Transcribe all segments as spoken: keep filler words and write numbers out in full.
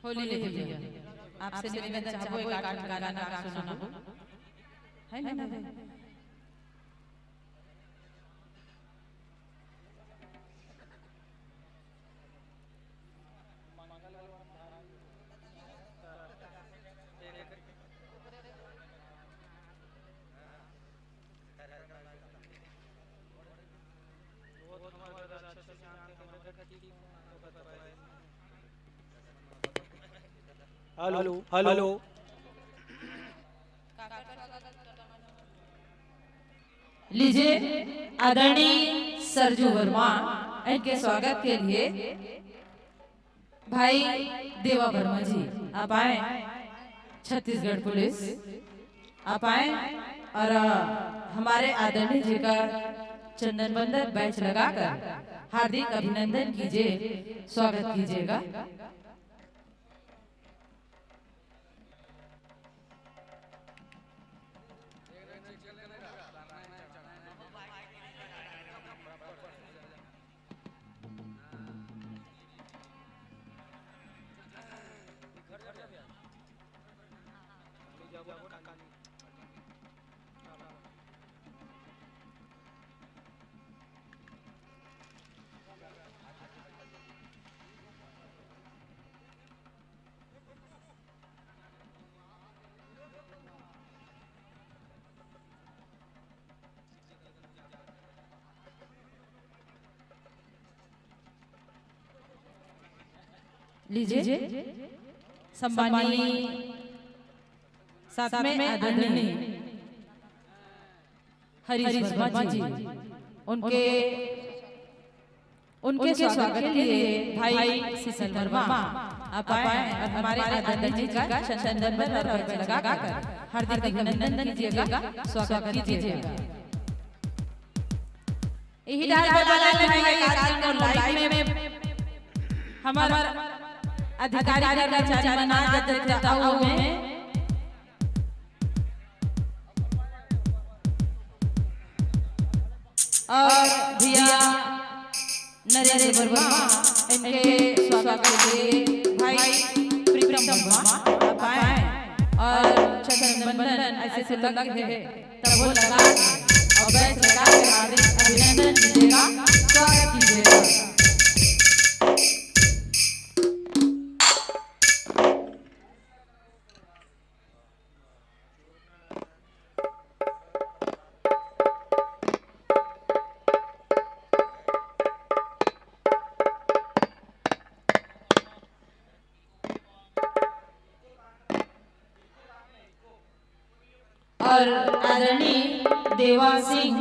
होली ले भैया, आपसे निवेदन चाहबो, एक आध गाना गा सुनाना हो, है ना भाई? Hello, hello. लीजिए, आदरणीय सरजू वर्मा, इनके स्वागत के लिए भाई देवा वर्मा जी, आप आए। छत्तीसगढ़ पुलिस, आप आए और, अ, हमारे आदरणीय जी का चंदन बंदन बैच लगाकर हार्दिक अभिनंदन कीजिए, स्वागत कीजिएगा। लीजिए, सम्माननीय साथ में आदरणीय हरीश वर्मा जी, उनके, उनके स्वागत के लिए भाई शीतल वर्मा आप आए और हमारे आदरणीय जी का चंदन बंदन और बैच लगाकर हार्दिक अभिनंदन कीजिएगा, स्वागत कीजिएगा। यही डाल बना ले भाई, एक आदमी को लाइव में हमारा अधिकारी कर्मचारी मना देते थे, आओ में। और भैया नरेंद्र वर्मा, इनके स्वागत के लिए भाई प्रीतम वर्मा आप आए और चंदन बंदन ऐसे से लग है, तब वो लगा के और बैच लगा के हार्दिक अभिनंदन कीजिएगा, स्वागत कीजिएगा। और आदरणीय देवा सिंह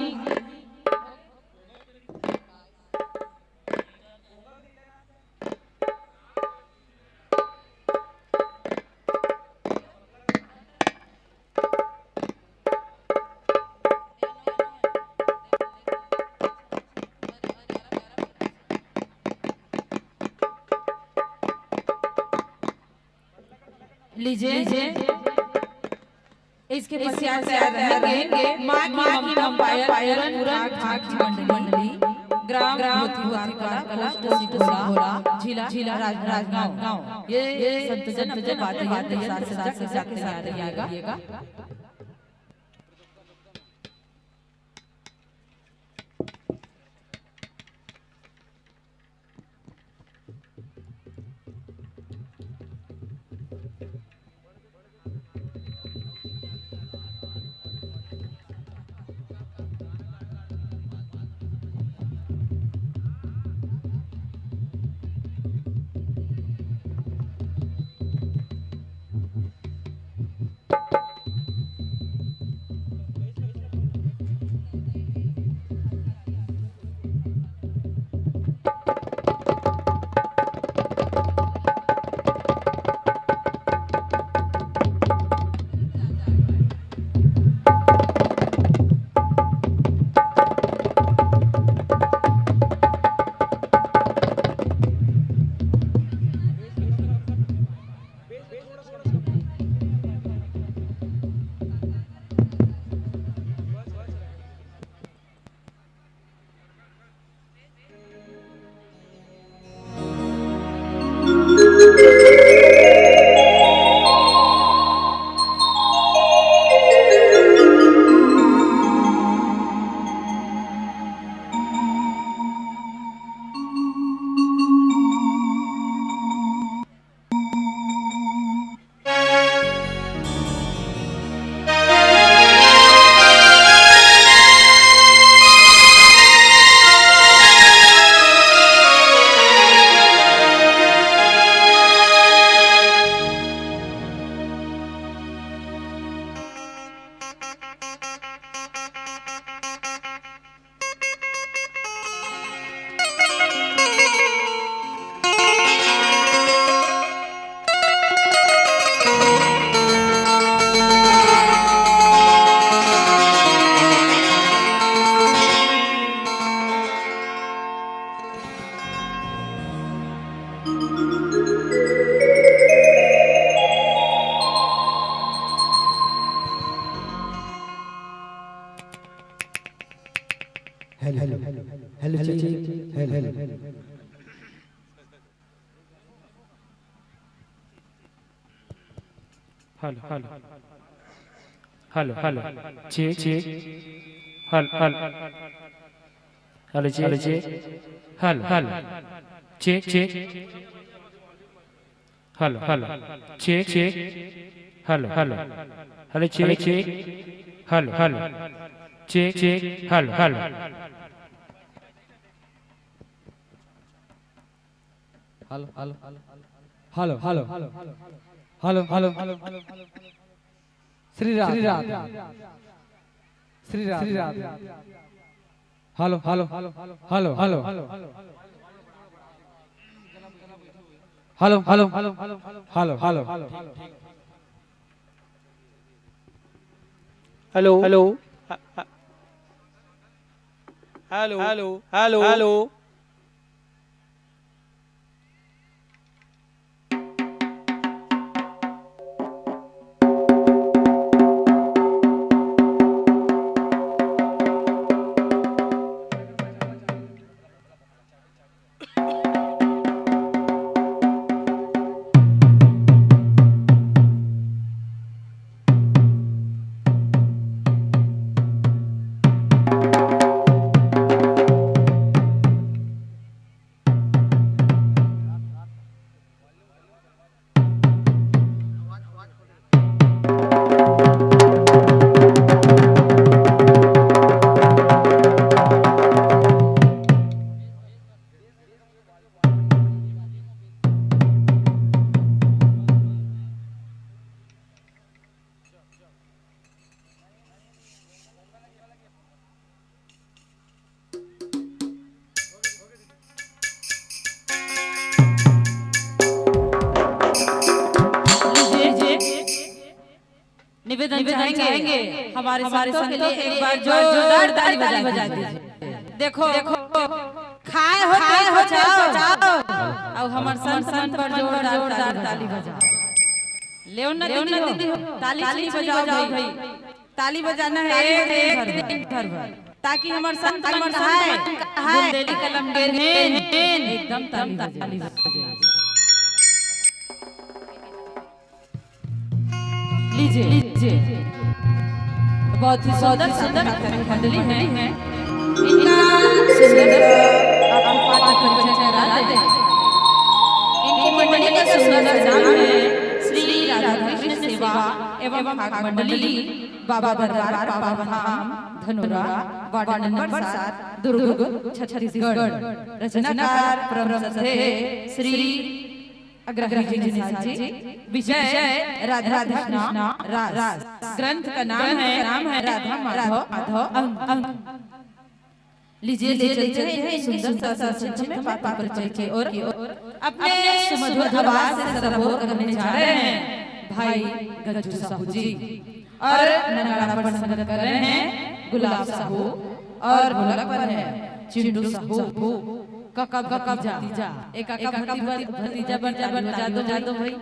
लीजिए, इसके पश्चात से आ रहेंगे माँ की ममता पायल पूरन ठाक मंडली, ग्राम धोती धोती कला, पोस्ट सिंघोला, जिला, जिला राज-, राजनांदगांव। ये संत जन वाद्य यंत्र के साथ सजा के साथ रहिएगा। Hello, hello, hello, hello, check, check, hello, hello, hello, check, check, hello, hello, check, check, hello, hello, check, check, hello, hello, hello, check, check, hello, hello, check, check, hello, hello. Hello, hello, hello, hello, hello, hello, Shri Radhe, Shri Radhe, Shri राधे, hello, hello, hello, hello, hello, hello, hello, hello, hello, hello, hello, hello, hello, hello, hello. निवेदन चाहेंगे हमारे संतों के लिए, एक बार जोरदार ताली बजा दीजिए। देखो, देखो, खाए हो, पेट बचाओ, और हमारे संत, संत पर जोरदार ताली बजाओ। लेओ ना दीदी हो, ताली नहीं बजाओ भाई। ताली बजाना है एक दिन भर, ताकि हमारे संत मन कहाए, बुंदेली कलम के हेन, एकदम ताली बजाए। लीजिए, लीजिए। बहुत ही सुंदर, सुंदर मंडली है। इनका सुंदर आपको पात्र परिचय करा दे। इनकी मंडली का सुंदर नाम है श्री राधाकृष्ण सेवा एवं भाग मंडली, बाबा दरबार, पावन धाम, धनोरा, वार्ड नंबर सात, दुर्ग, छत्तीसगढ़। रचनाकार परम श्रद्धेय श्री अग्रही जी निषाद जी। विषय राधा कृष्णा रास। ग्रंथ का नाम है, नाम है राधा माधव, माधव अंक। लीजिए, ले चलते हैं इनके सुंदर सा संक्षिप्त में पात्र परिचय की ओर। अपने सुमधुर आवाज से सराबोर करने जा रहे हैं भाई गज्जू साहू जी, और नगाड़ा पर संगत कर रहे हैं गुलाब साहू, और ढोलक पर है चिंटू साहू। काका भतीजा, एक काका भतीजा बन जा दो, जा दो भाई।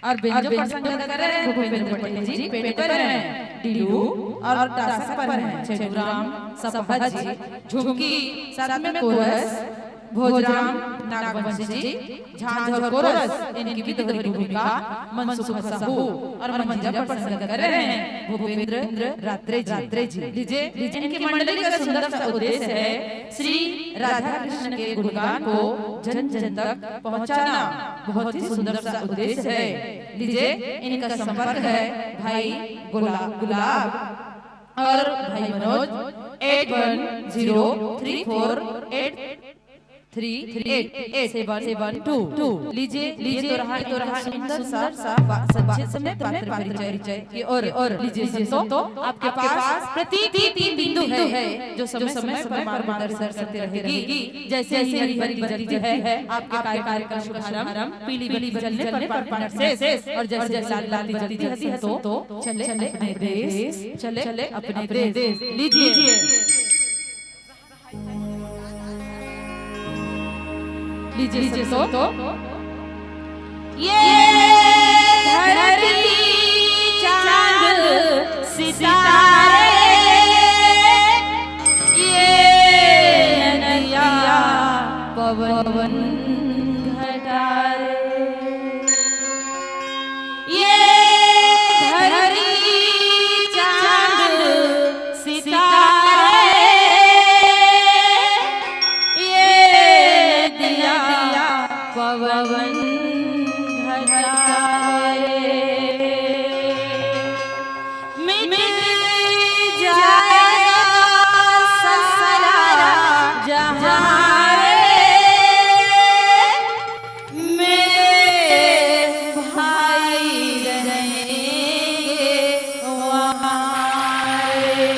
और बेंजो पर संगत कर रहे हैं भूपेंद्र पटेल जी, पेट पर हैं डीलू, और तासक पर हैं छेदूराम सपहा जी, झुमकी, साथ में कोरस भोजराम नागवंशी जी, झांझ और कोरस इनकी भी दोहरी भूमिका मनसुख साहू, और मंजीरा पर संगत कर रहे हैं भूपेंद्र रात्रे जी। लीजिए, इनकी मंडली का सुंदर सा उद्देश्य है श्री राधा कृष्ण के गुणगान को जन जन तक पहुंचाना। बहुत ही सुंदर सा उद्देश्य है। लीजिए, इनका संपर्क है भाई गुला-, गुलाब और भाई Manoj, eight one zero three four eight three eight eight seven seven two। लीजिए, लीजिए, तो रहा, तो रहा सुंदर सा, सा संक्षिप्त में पात्र परिचय की ओर। लीजिए संतों, आपके पास प्रतीक तीन बिंदु है, जो समय समय पर मार्गदर्शन करते रहेगी। जैसे ही हरी बत्ती जलती है, आपके कार्यक्रम का शुभारंभ, पीली बत्ती जलने पर पार्टनर से, और जैसे लाल बत्ती जलती है, तो चले अपने देश, चले अपने देश। लीजिए, लीजिए संतों, ये धरती, चांद, सितारे, ये नदिया, पवन, घटारे, ये मिट जाएगा सारा जहां रे, मेरे भाई रहेंगे वहां रे।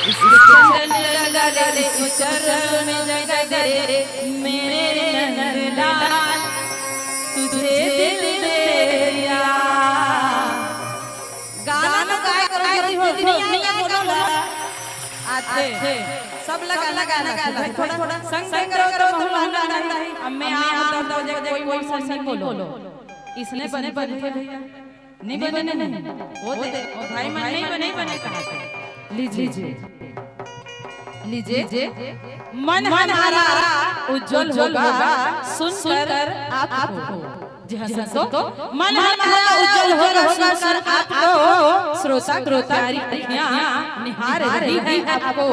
इस चंदन लगा रे, इस चंदन में जगा रे, मेरे नंदलाल, तुझे दिल दे दिया। गाना तो गाय करो, जल्दी हो, नहीं आएगा बोलो ना। आते। सब लगा, लगा, लगा, लगा। थोड़ा संग, संग करो, तो हम ना, ना, नहीं। अब मैं आप दस बजे कोई, कोई संग नहीं बोलो। इसने बने, बने भैया। नहीं बने, नहीं। वो दे, वो भाई मन नहीं बने, बने कहा था। लीजिए। लीजिए। मन हमारा उज्जवल होगा सुनकर आपको। जी हाँ, संतो। मन हमारा उज्जवल होगा सुनकर आपको। श्रोता, श्रोता की आँखियाँ निहार रही है आपको।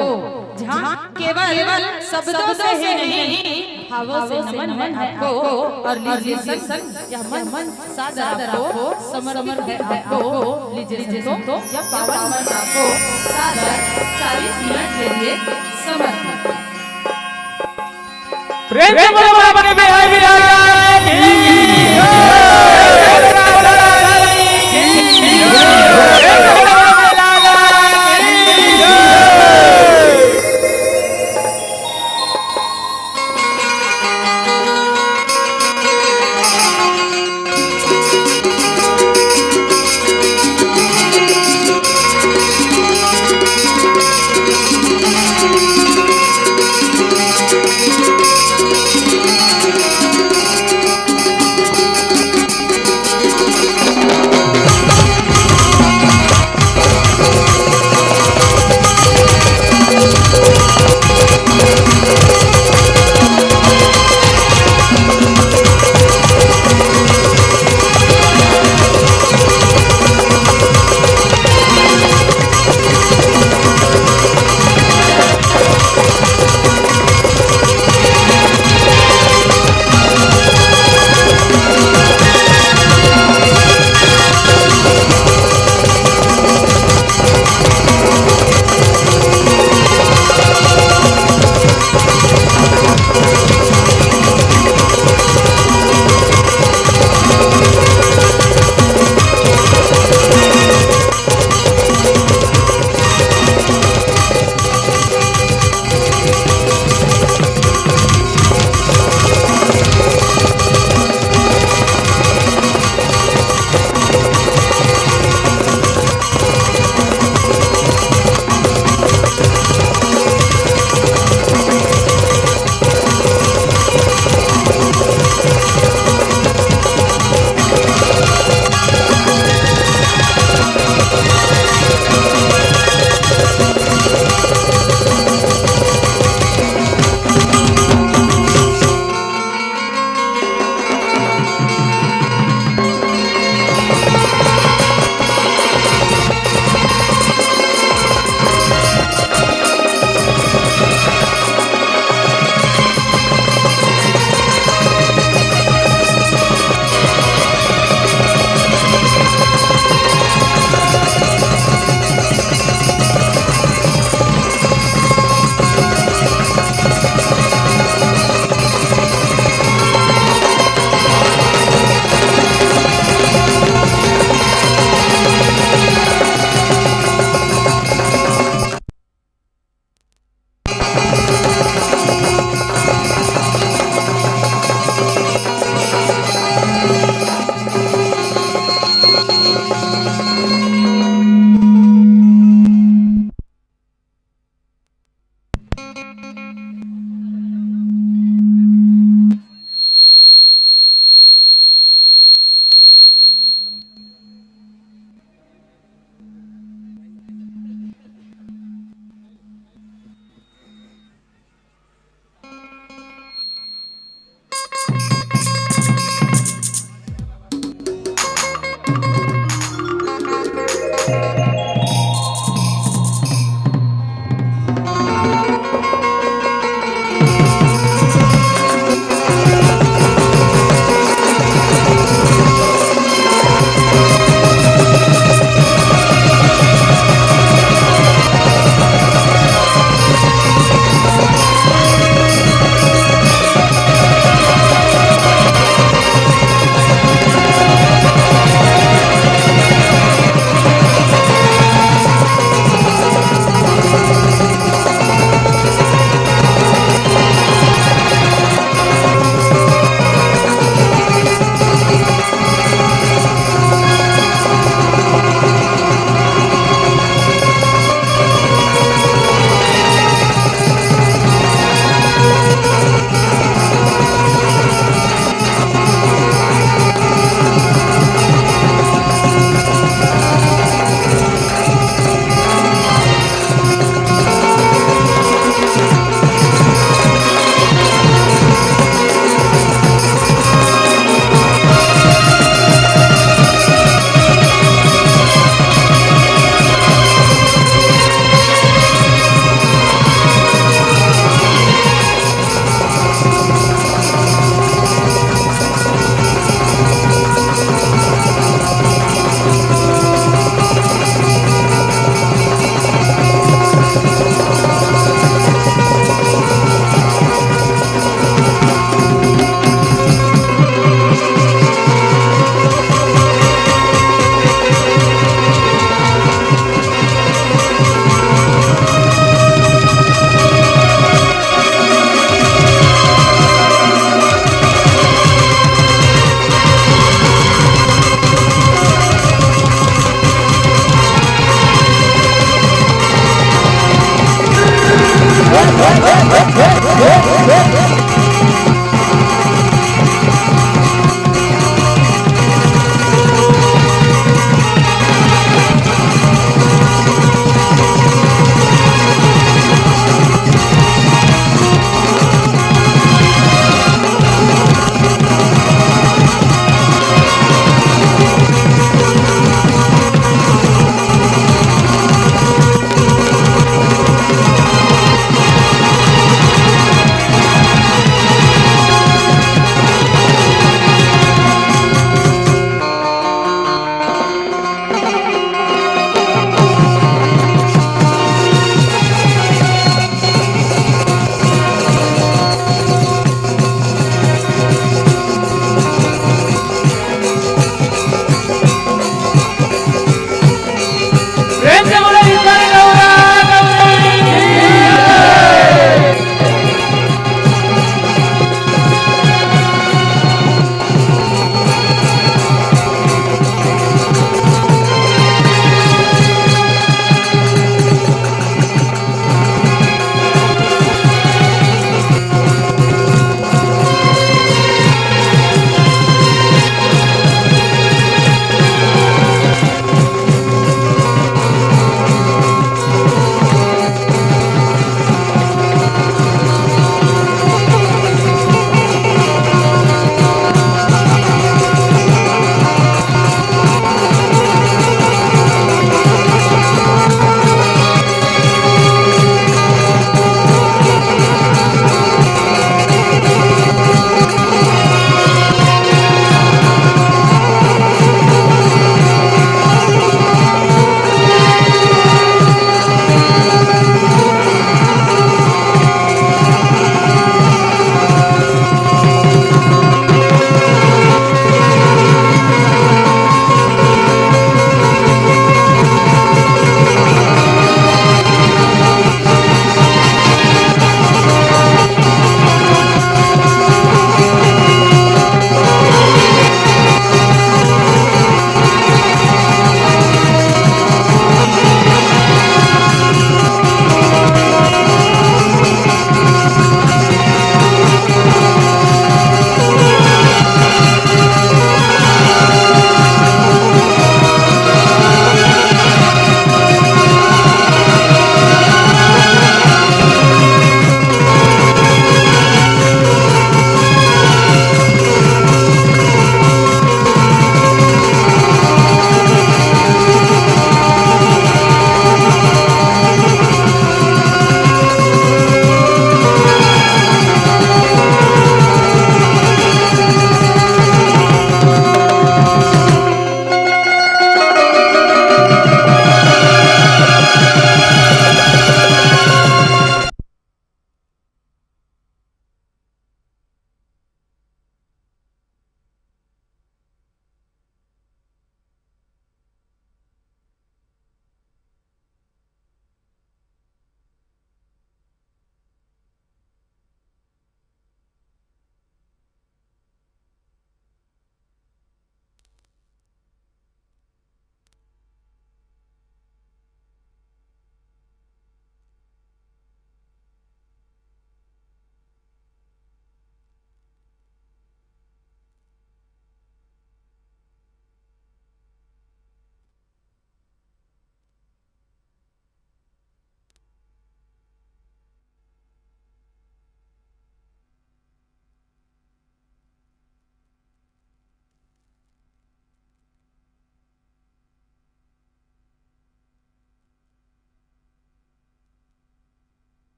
जहाँ केवल शब्दों से ही नहीं, भावों से नमन है आपको। और लीजिए संत, यह मन सादर आपको समर्पित है आपको। लीजिए संतो, यह पावन मन आपको सादर चालीस मिनट के लिए समर्पित। प्रेम से बोलो बाबा के बिहारी लाल की।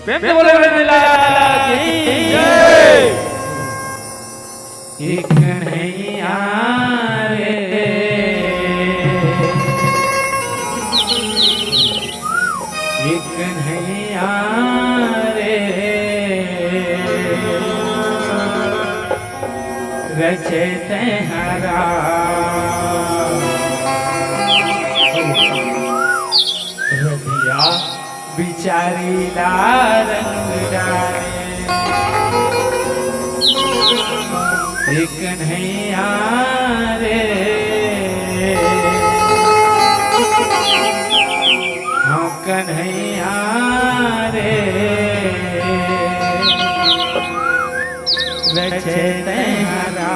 प्रेम से बोले ब्रजलाल की जय। एक कन्हैया रे, एक कन्हैया रे, रचे तैं हरा। रतिया बिचारी ला रंग डारे। ए कन्हैया रे, हाँ कन्हैया रे, रचे तैं हरा।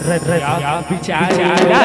रतिया बिचारी ला।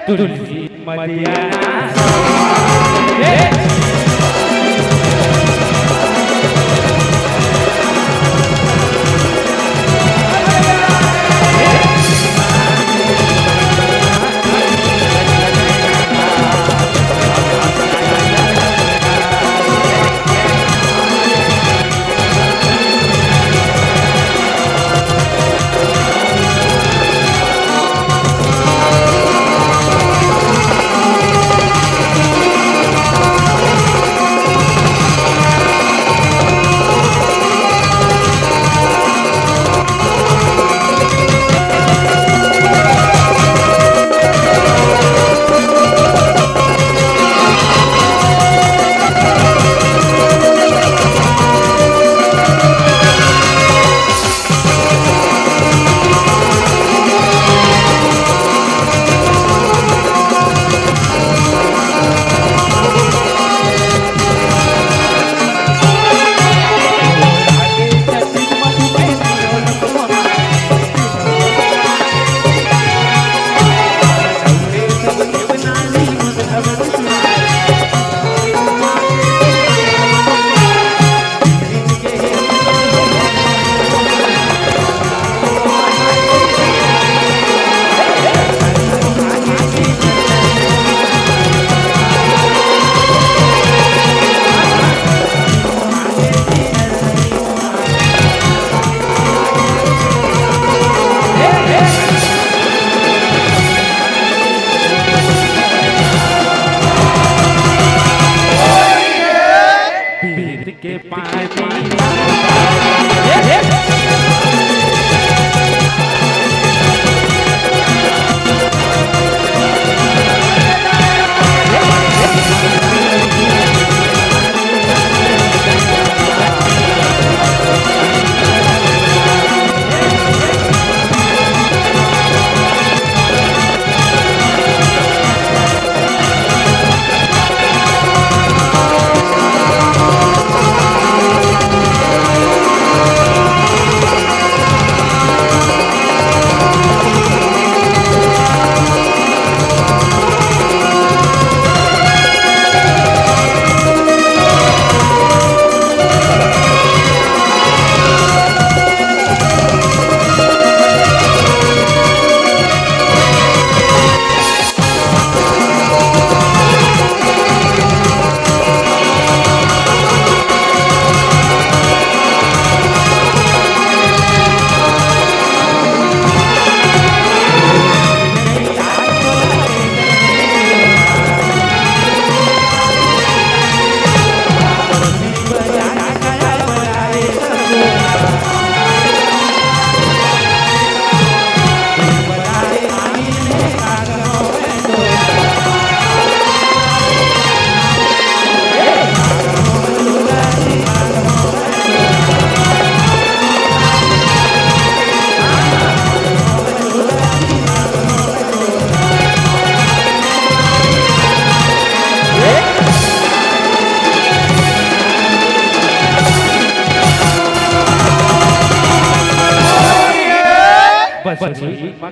तुलसी मदियाना।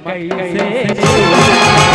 कैसे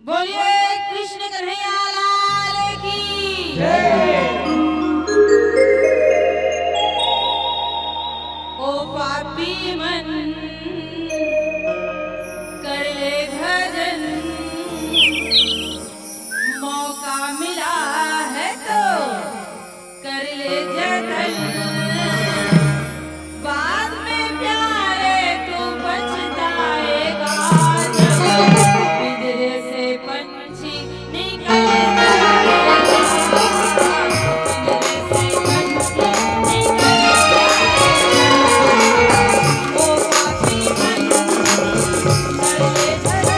बोलिए कृष्ण कन्हैया लाल की। ओ पापी मन, कर ले भजन, मौका मिला है तो कर ले जतन। बाद में प्यारे तू पछताएगा जब पिंजरे से पंछी निकल जाएगा। पिंजरे से पंछी निकल जाएगा। ओ पापी मन, कर ले जतन।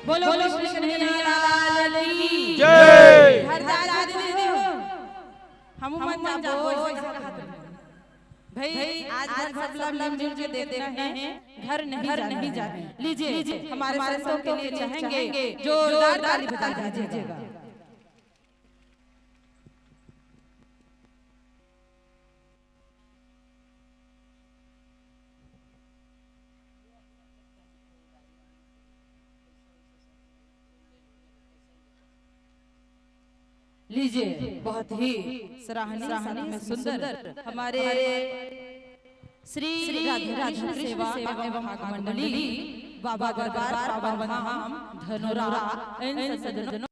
बोलो कृष्ण कन्हैया लाल की जय। घर जा, जा दीदी हो। हम मन जाबो। भाई, आज भर सब ला मिलजुल के देखना है, घर नहीं घर नहीं जाना है। लीजिए, हमारे संतों के लिए चाहेंगे जोरदार ताली बजा दीजिएगा। लीजिए, बहुत ही सराहनीय, सराहनीय, सुंदर हमारे श्री राधे राधे सेवा एवं भाग मंडली, बाबा दरबार, पावन धाम, धनोरा, इन सज्जनों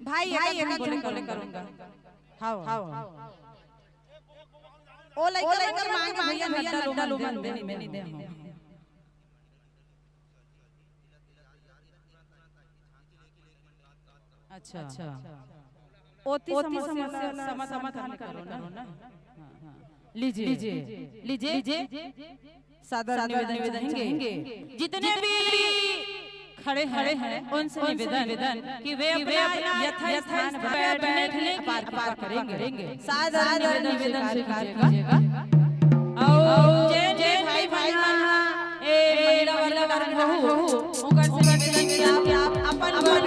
भाई, भाई, एक एक बोले करूंगा। हाँ, हाँ। ओ लइका मन के मांगे, "भैया, नड्डा लो, मन दे, दे, दे, दे।" अच्छा। ओती समस्या ला समाधान करो ना। हाँ। लीजिए, लीजिए, लीजिए। सादर निवेदन चाहेंगे। जितने भी खड़े हैं, उनसे निवेदन कि वे अपना यथास्थान बैठने की कृपा करेंगे। सादर निवेदन स्वीकार कीजिएगा। और जैन जी भाई, भाई मन, ए महिला वर्ग वाले रहू, ओकर से निवेदन कि आप अपन अपन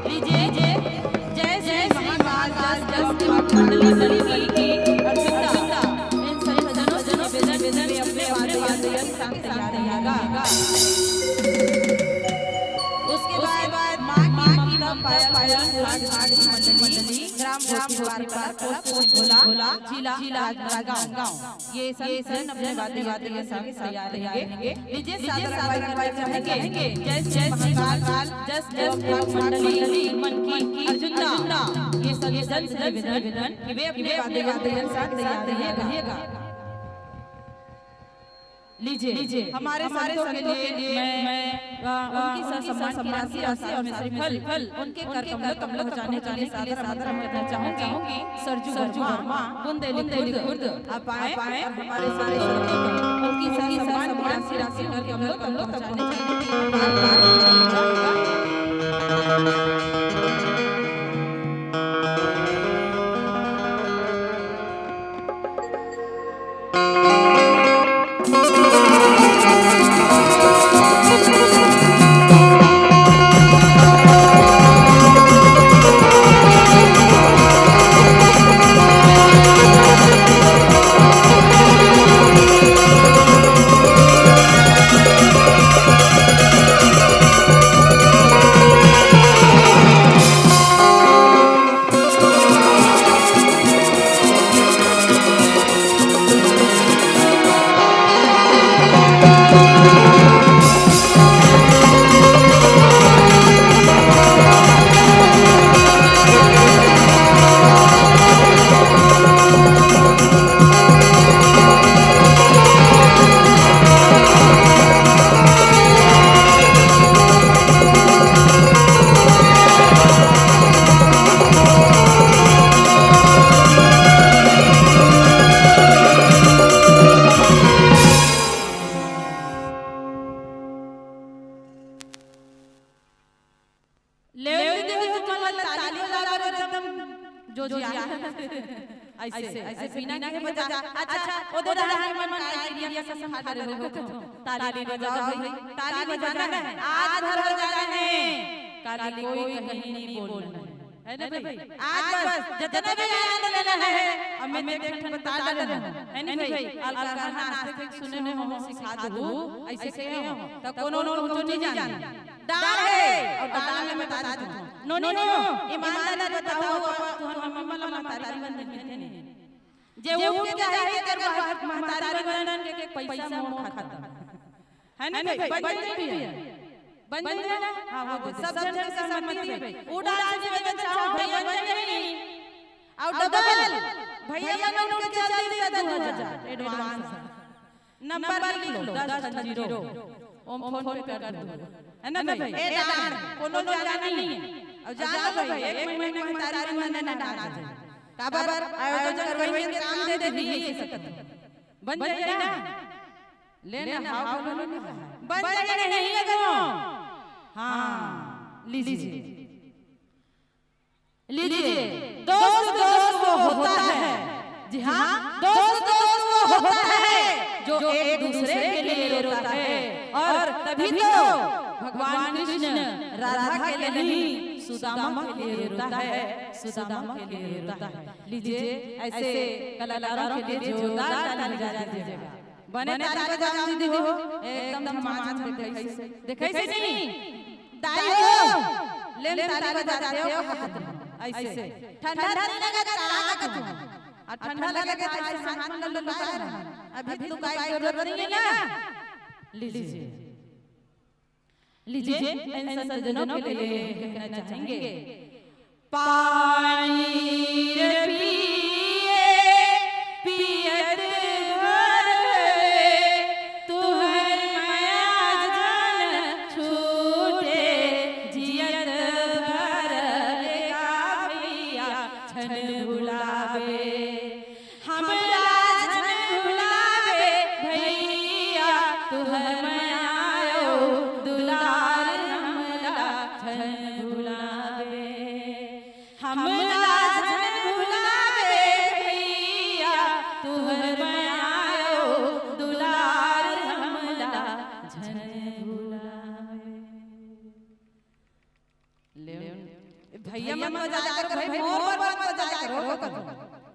लीजिए। जय श्री महाकाल दास जस मंडली समिति की अर्पिता। इन सज्जनों से निवेदन, वे अपने वाद्य यंत्र के साथ तैयार रहिएगा। उसके बाद माँ की ममता पायल, पायल, पायल, मंडली, ग्राम भोला, पोस्ट भोला, जिला, जिला राजनांदगांव। ये सभी जन अपने वाद्य यंत्र के साथ तैयार रहेंगे। लीजिए, सादर आह्वान करना चाहेंगे जय श्री महाकाल, जस जस मंडली, मन की अर्जुंदा। ये सभी जन से निवेदन कि वे अपने वाद्य यंत्र के साथ तैयार रहिएगा। लीजिए, लीजिए, हमारे संतों के लिए मैं, मैं, अ, उनकी सम्मान की राशि, राशि और श्रीफल उनके कर कमलों तक पहुंचाने के लिए सादर आमंत्रण करना चाहूंगी। सरजू वर्मा, बुंदेली खुर्द, आप आए और हमारे सारे संतों को उनकी सम्मान की राशि, राशि कर कमलों तक पहुंचाने के लिए लेव दे दे, तुमन ला ताली बजाओ, एकदम जो जी आ। ऐसे, ऐसे बिना के बजा। अच्छा, ओ दे रहा है, मन काय क्रिया कसम खा रहे हो तो। ताली बजाओ भाई, ताली बजाना है। आज भर बजाना है। काली कोई कहीं नहीं बोलना है। है ना भाई? आज बस जितना भी आनंद लेना है, अब मैं देख बता डाले हूँ। है ना भाई? अलग नास्तिक सुने हो, हम सिखा दो, ऐसे कहे हो। तब कोनो कोनो ऊंचो नहीं जाना। डाल है और डाल में बता देता हूँ। नोनी हो, ईमानदारी बताओ, अब तुहर मम्मी मन ला महतारी मन नहीं है। जे उठ के जाही तेकर महतारी मन के पैसा मोर खाता। है ना भाई? बन जाई भैया? बन जाई ना? हाँ, वो सब जन के सहमति है। वो डाल से बन जाओ, भैया बन जाई। और डबल, भैया मन उठ के चल दी तो दो हजार advance। नंबर लिख लो, दस ठन जीरो। ओम फोन पे कर दो। है ना भाई? ए दान, कोनो जाना नहीं है। अब जान लो भाई, एक महीने में महतारी मन ना डाल दे। काबर आयोजन करवाई में काम दे दे दिए ये सकत। बन जाए ना? लेना, हाव बोलो ना। बन जाए नहीं है तो। हाँ, लीजिए। लीजिए, दोस्त दोस्त वो होता है। जी हाँ, दोस्त दोस्त वो होता है जो एक दूसरे के लिए रोता है। और तभी तो भगवान कृष्ण राधा के लिए नहीं, सुदामा के लिए रोता है, सुदामा के लिए रोता है। लीजिए, ऐसे कलाकारों के लिए जोरदार ताली बजा दीजिएगा। बने ताली बजाओ दीदी हो, एकदम झमाझम देखै से। देखै से नहीं? दाई हो, लेन ताली बजाते हो हाथ में। ऐसे। ठंडा नहीं लगा तो का लगा तुम? और ठंडा लगे तो ऐसे हाथ में लुकाए रहो। अभी लुकाए की जरूरत नहीं है ना? लीजिए। लीजिए, इन संतजनों के लिए कहना चाहेंगे। पानी रे पिए पियत भर, तुहर मया जन छूटे जियत भर। लेका भैया छन भुलावे, हमला झन भुलावे भैया, तुहर मया अउ दुलार हमला झन भुलावे। हमला झन भुलावे भैया, तुहर मया अउ दुलार हमला झन भुलावे। ले, भैया मन बजाए करो भाई, मोर बर मत बजाए करो, करो।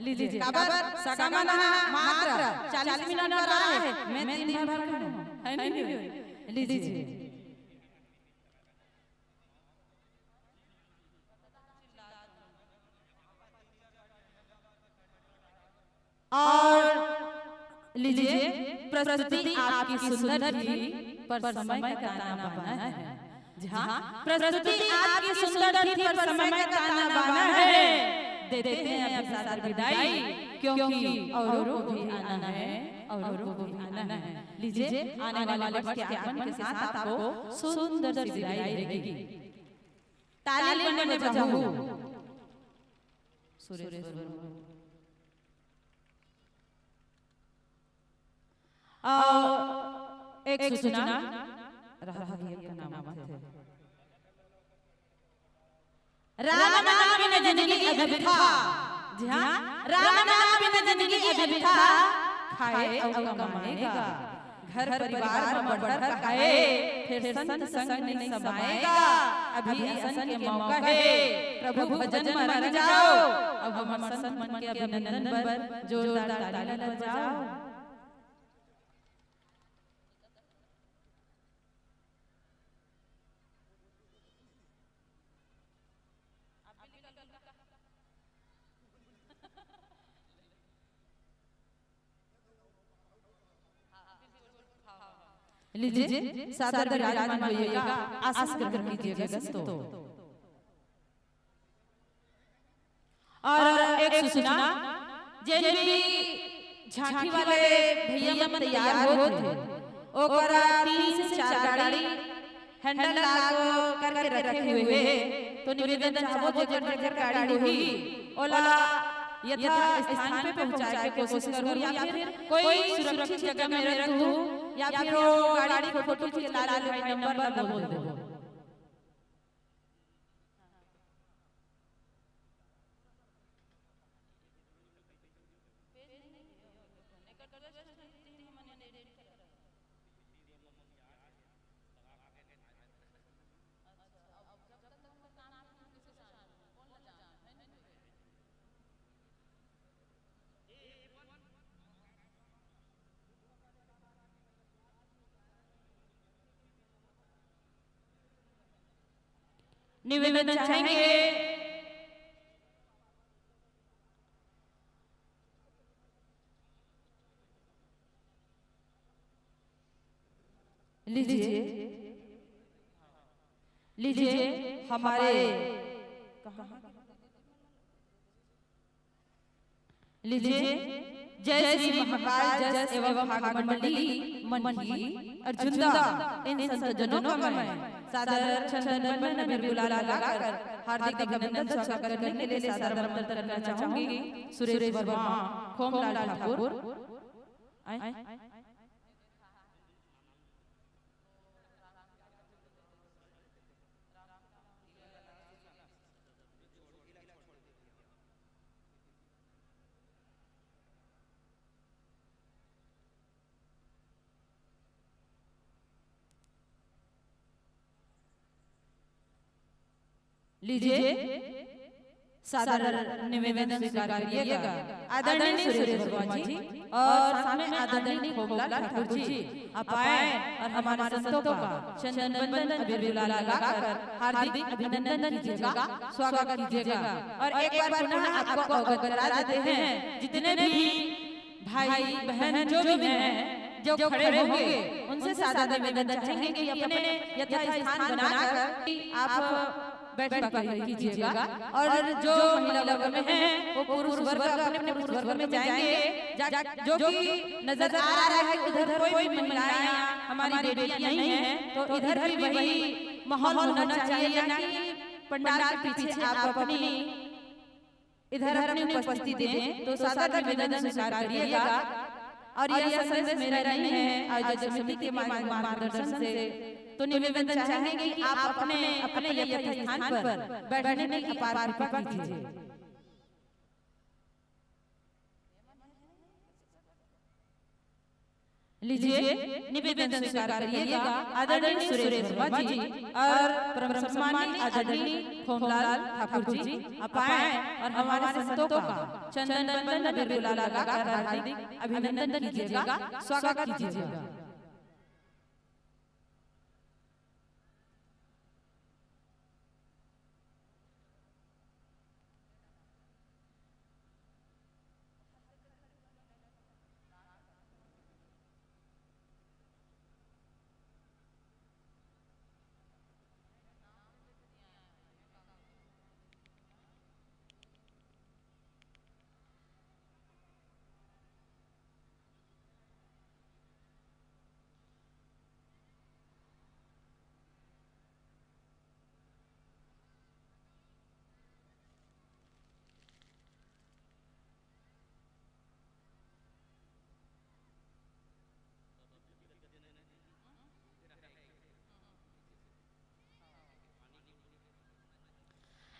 लीजिए, काबर सगा मन ह मात्र चालीस मिनट बर आए, मैं दिन भर खड़े हूँ, है नहीं? लीजिए। और लीजिए, प्रस्तुति आपकी सुंदर थी, पर समय का ताना बाना है। जी हाँ, प्रस्तुति आपकी सुंदर थी, पर समय का ताना बाना है। देते हैं अभी सादर विदाई, क्योंकि औरों को भी आना है, औरों को भी आना है। लीजिए, आने वाले वर्ष के आगमन के साथ आपको सुंदर सी विदाई रहेगी। ताली बजाओ। सुरेश वर्मा। अउ एक सूचना, राधा भैया का नाम आथे। राम नाम बिन जिंदगी अबिरथा। जी हाँ, राम नाम बिन जिंदगी अबिरथा। खाए अउ कमाए गा, घर परिवार म बढ़हर खाए, फेर संत संग नइ समाए गा। अभी असन के मौका हे, प्रभु भजन म रंग जाओ। अब हमर संत मन के अभिनंदन बर जोरदार ताली बजाओ। लीजिए, सादर विराजमान होइएगा, आशीष ग्रहण कीजिएगा संतों। और एक सूचना, जेन भी झांकी वाले भैया मन तैयार होत हे, ओकरा तीन से चार गाड़ी handle lock करके रखे हुए हे, तो निवेदन चाहबो, जेकर जेकर गाड़ी होही, ओला यथा स्थान पे पहुंचाए के कोशिश करू, या फिर कोई सुरक्षित जगह में रख दू, या फिर वो गाड़ी फोटो खींच के ला ले, भाई, नंबर ला बोल दो। निवेदन चाहेंगे। लीजिए, लीजिए, हमारे, कहाँ? लीजिए, जय श्री महाकाल जस एवं भाग मंडली मंडी और झुंदा, इन संत जनों का मैं सादर चंदन बंदन अबीर गुलाल लगाकर हार्दिक अभिनंदन स्वागत करने के लिए सादर आमंत्रण करना चाहूंगी सुरेश वर्मा, खोमलाल ठाकुर। आए? लीजिए, सादर निवेदन स्वीकार करिएगा आदरणीय सुरेश वर्मा जी और साथ में आदरणीय खोमलाल ठाकुर जी। आप आए और हमारे संतों का चंदन बंदन अबीर गुलाल लगाकर हार्दिक अभिनंदन कीजिएगा, स्वागत कीजिएगा। और एक बार पुनः आपको अवगत करा देते हैं, जितने भी भाई बहन जो भी हैं, जो खड़े होंगे, उनसे सादर निवेदन चाहेंगे कि अपने यथास्थान बनाकर आप बैठ पाकर कीजिएगा और जो महिला वर्ग में हैं, वो पुरुष वर्ग अपने पुरुष वर्ग में जाएंगे। जा-, जो कि नजर आ रहा है कि उधर कोई भी महिलाएं, हमारी बेटियां नहीं हैं, तो इधर भी वही माहौल होना चाहिए, ना कि पंडाल के पीछे आप अपनी इधर अपनी उपस्थिति दें, तो सादर निवेदन स्वीकार करिएगा। और यह संदेश मेरा नहीं है, आयोजक समिति के मार्ग-, मार्गदर्शन से। तो निवेदन चाहेंगे कि आप अपने, अपने यथास्थान पर बैठने की कृपा कीजिए। लीजिए, निवेदन स्वीकार करिएगा आदरणीय सुरेश वर्मा जी और परम सम्मानित आदरणीय खोमलाल ठाकुर जी। आप आए और हमारे संतों का चंदन बंदन अबीर गुलाल लगाकर हार्दिक अभिनंदन कीजिएगा, स्वागत कीजिएगा।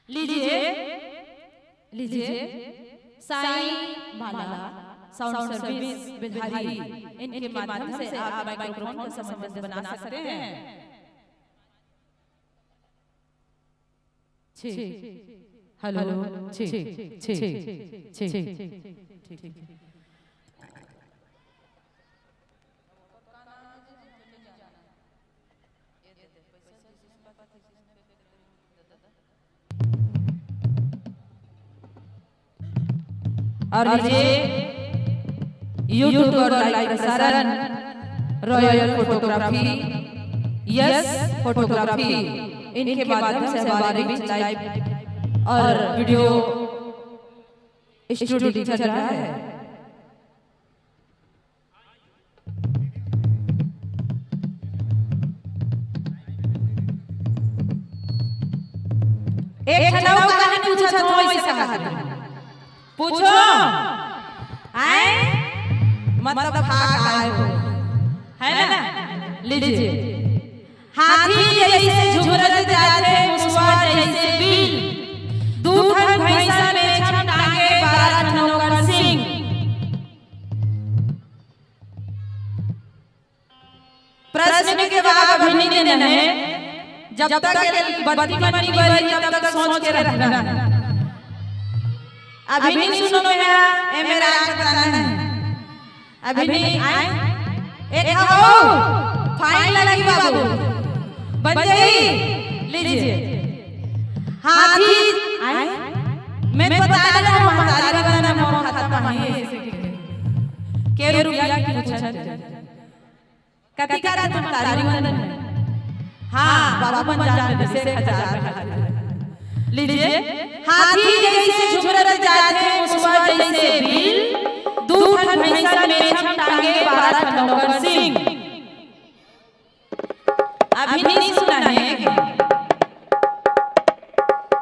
लीजिए, लीजिए, साईं माला साउंड सर्विस बिल्हारी, इनके माध्यम से आप माइक्रोफोन का संबंध बना सकते हैं। ठीक, हेलो, ठीक, ठीक, ठीक, ठीक। और लीजिए, YouTube और लाइव प्रसारण, रॉयल फोटोग्राफी, यस फोटोग्राफी, इनके माध्यम से हमारे बीच लाइव और वीडियो स्टूडियो चल रहा है। एक ठन अउ कहानी पूछत हो, वैसे कहा पूछो। आए, मतलब, खा आए हो, है ना? लीजिए। हाथी जैसे झुमरत जाथे, मुसवा जैसे बिल। दू ठन भैंसा में छम टांगे, बारह ठन ओकर सिंग। प्रश्न के जवाब अभी नहीं देना है, जब तक ये बत्ती मन नहीं बरी, तब तक सोच के रखना। अभी नहीं सुनो मेरा, ये मेरा बताना है। अभी नहीं आए, एक हो, फाइन लगी बाबू, बन जाई, लीजिए। हाथी, आए, मैं बता रहा हूँ, महतारी वाला ना मोर खाता में है, के रुपया की पूछत। कति करा तुम तारी वंदन में? हाँ, बाबू मन जान में से हजार में हाथ। लीजिए, हाथी जैसे झुमरत जाथे, मुसवा जैसे बिल, दू ठन भैंसा में छम टांगे, बारह ठन ओकर सिंग। अभी नहीं सुना है।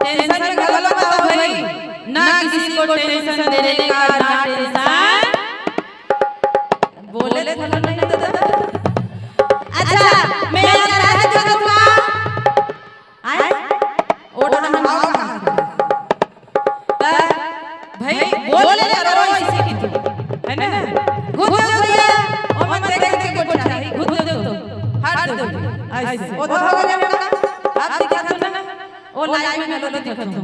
टेंशन में घलो मत हो भाई, ना किसी को टेंशन देने का, ना टेंशन। बोले तो नहीं तो। अच्छा, मैं आज कहाँ देखत हूँ? आए? ओढ़ा हम आओ कहाँ? त भाई, बोले करो ऐसे की तू, है ना? घुस जाओ भैया, और मत देख के कोठा, घुस जाओ तो, हट दो, ऐसे। वो तो हो गया ना? आप दिखा दो ना, वो लाइव में गलत दिखा दो।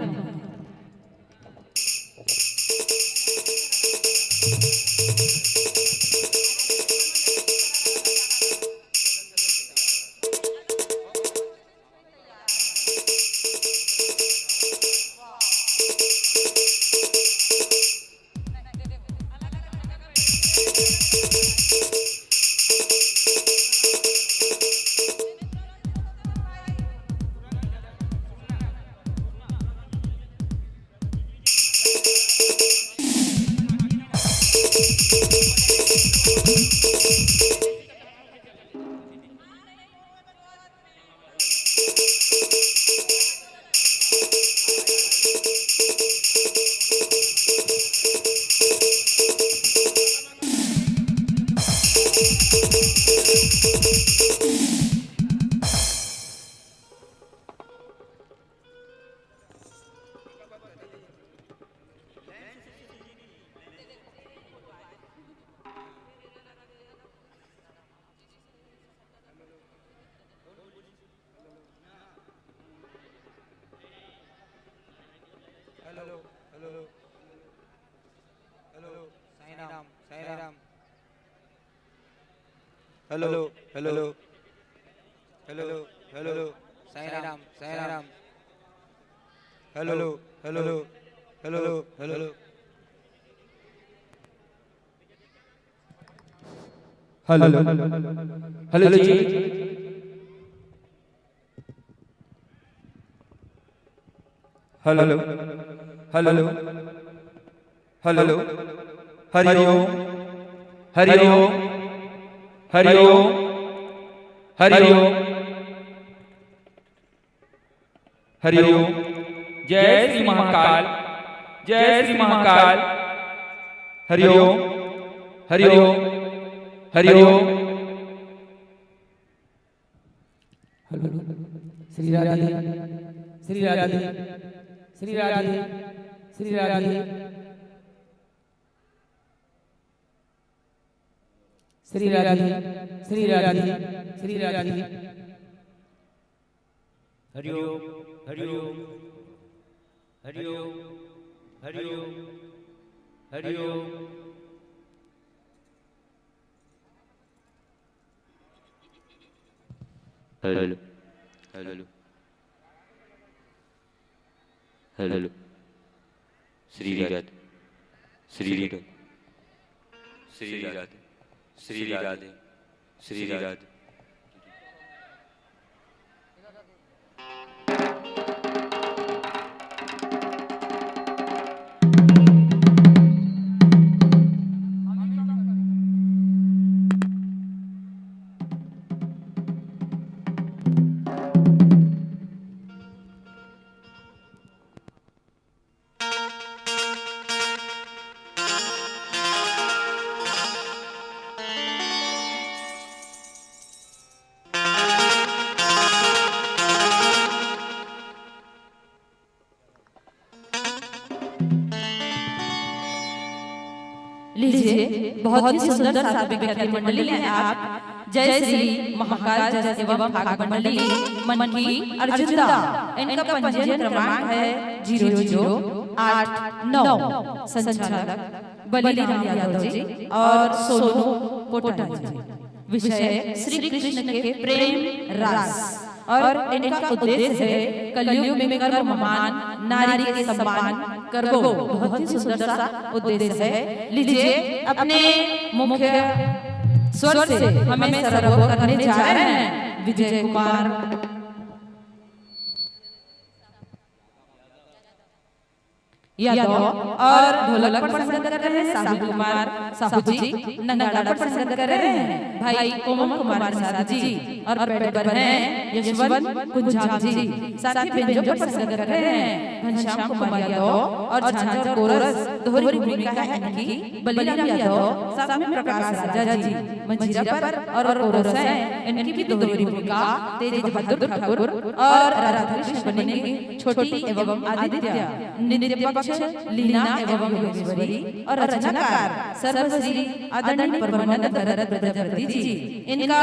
Hello, hello, hello, Sai Ram, Sai Ram. Hello, hello, hello, hello, Sai Ram, Sai Ram. Hello, hello, hello, hello. Hello, hello जी। Hello, hello, hello. Hari Om, Hari Om, Hari Om, Hari Om, Hari ओम। जय श्री महाकाल, जय Shri Mahakal. Hari Om, Hari Om, Hari Om. Hello. Shri Radhe, Shri Radhe, Shri Radhe, Shri Radhe, Shri Radhe, Shri Radhe, Shri Radhe. Hari Om, Hari Om, Hari Om, Hari Om, Hari Om. Hello, hello, hello. Shri Radhe, Shri Radhe, Shri Radhe, Shri Radhe, Shri Radhe. लीजिए, बहुत ही सुंदर साध्वी विख्याति मंडली है आप। जय श्री महाकाल जस एवं भाग मंडली, मन की अर्जुंदा। इनका पंजीयन क्रमांक है जीरो जीरो आठ नौ। संचालक बलिराम यादव जी और सोनू कोटा जी। विषय श्री कृष्ण के प्रेम रास और इनका उद्देश्य है कलयुग में कर्म महान, नारी के सम्मान करबो। बहुत ही सुंदर सा उद्देश्य है। लीजिए, अपने मुख्य स्वर से हमें सराबोर करने जा रहे हैं विजय कुमार यादव और ढोलक पर संगत कर रहे हैं साहू कुमार साहू जी, नगाड़ा पर संगत कर रहे हैं भाई कोमल कुमार निषाद जी और पैड पर हैं यशवंत कुंजाम जी। साथ ही बेंजो पर संगत कर रहे हैं घनश्याम कुमार यादव और झांझर कोरस दोहरी भूमिका है इनकी। बलिराम यादव, साथ में प्रकाश राजा जी मंजीरा पर और कोरस हैं, इनकी भी दोहरी भूमिका तेज बहादुर ठाकुर और राधाकृष्ण बनेंगे छोटी एवं आदित्य। नृत्य पक्ष लीना एवं योगेश्वरी और रचनाकार सर्वश्री आदरणीय परमानंद भरत प्रजापति जी। इनका,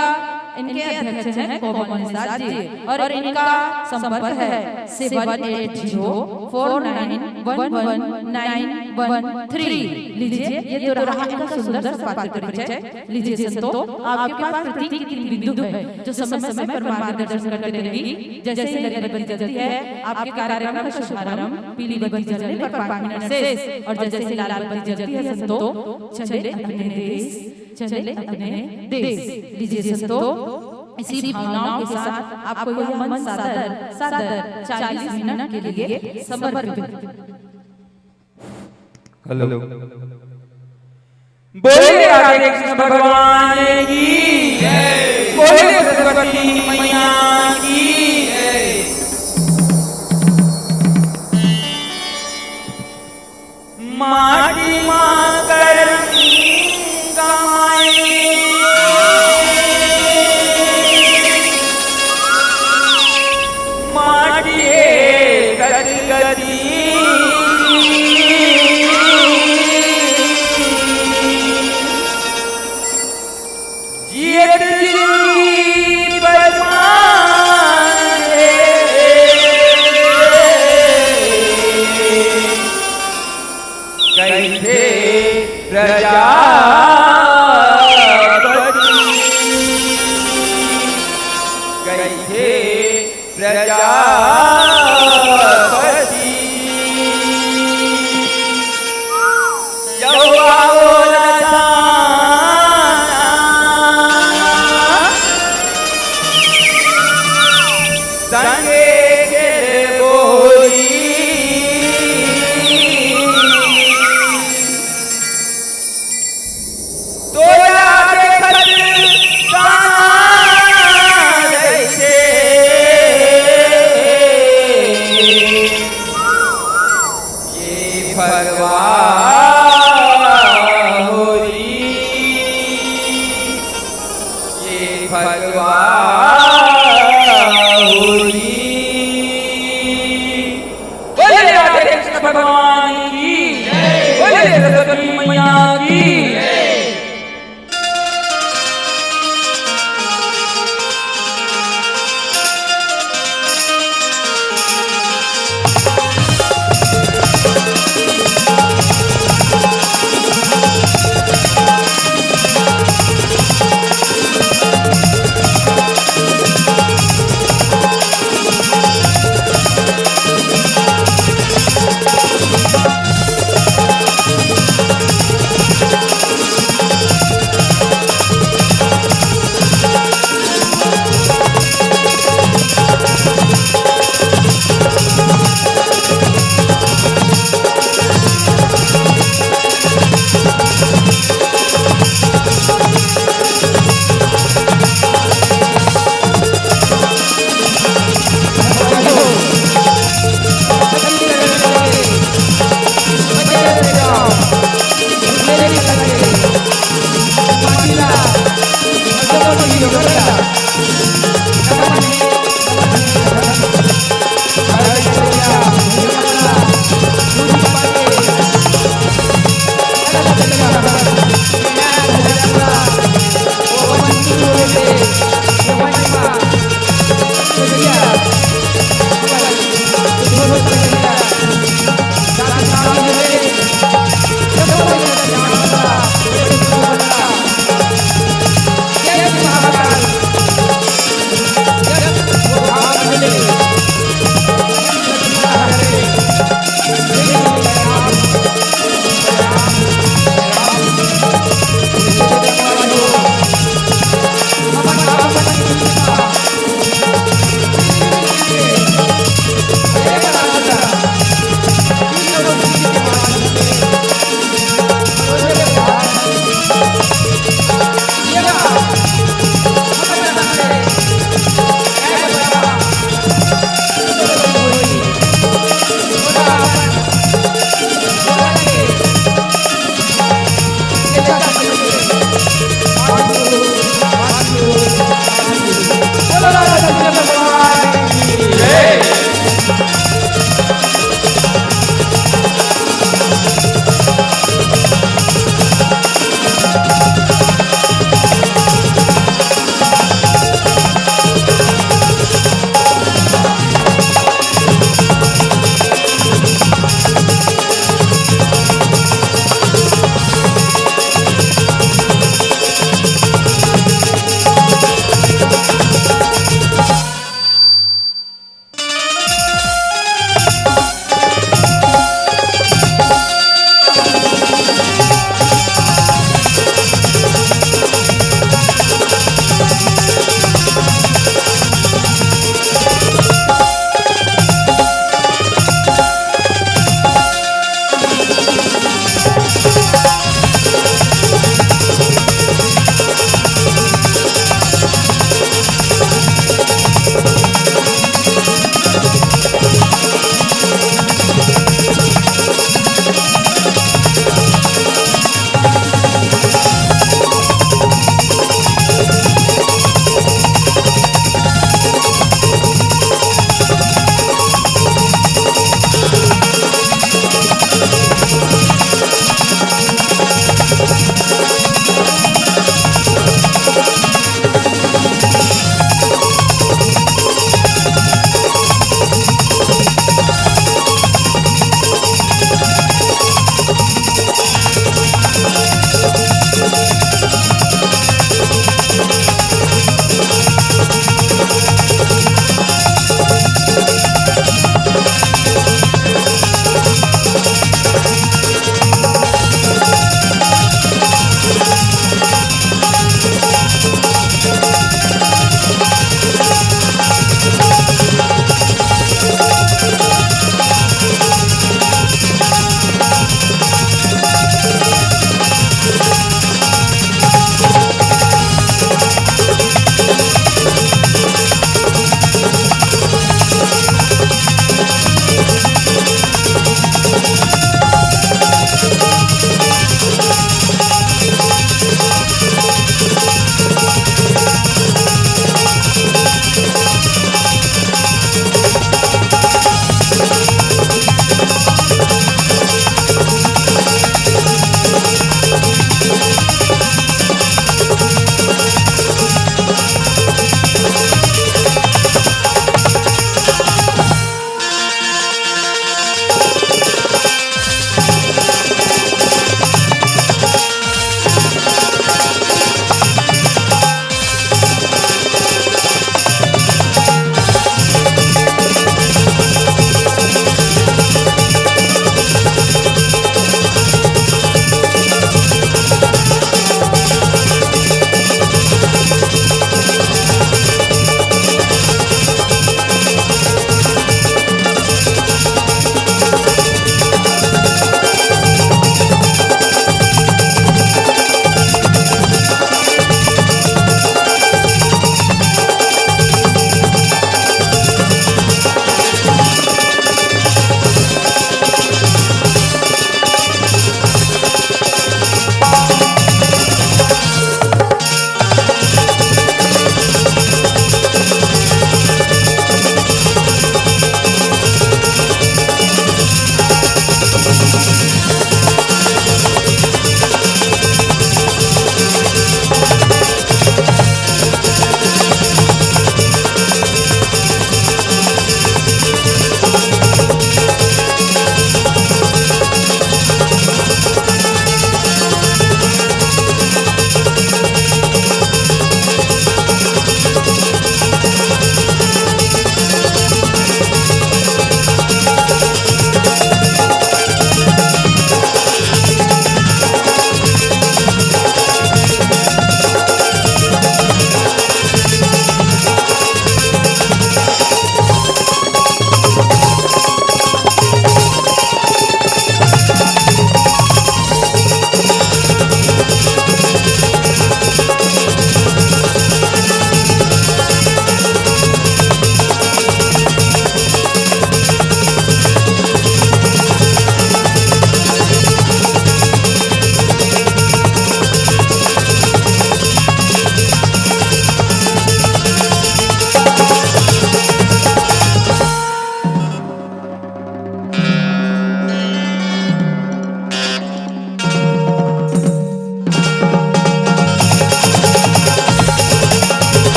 इनके अध्यक्ष हैं कोमल निषाद जी और इनका संपर्क है सेवन एट जीरो फोर नाइन वन वन नाइन वन थ्री। लीजिए, ये तो रहा इनका सुंदर सा पात्र परिचय। लीजिए संतो, आपके पास प्रतीक की तीन बिंदु है जो समय समय पर मार्गदर्शन करते रहेंगी। जैसे ही लड़ी बत्ती जलती है, आपके कार्यक्रम का शुभारंभ पीली बत्ती जलने पर पाँच मिनट से, और जैसे ही लाल बत्ती जलती है संतो, चले अपने देश, चले अपने देश। लीजिए संतो, इसी भावनाओं के साथ आपको यह मंच सादर, सादर चालीस मिनट के लिए समर्पित। हेलो। बोले राधे कृष्ण भगवान की जय, बोले सरस्वती मैया की जय। माटी मा करम कमाए, माटी हे गति गति। जियत जिंदगी परमान हे। फगवा होरी, ये फगवा होरी। बोले राधे कृष्ण भगवान की, बोले सरस्वती मैया की।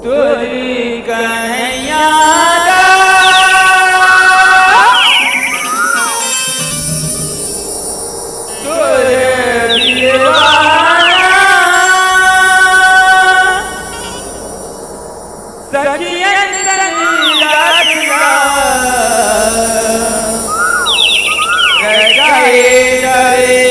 तोरी कन्हैया दा, तोरे दिलवाना, सखियन संग रात ला रचाए डरे।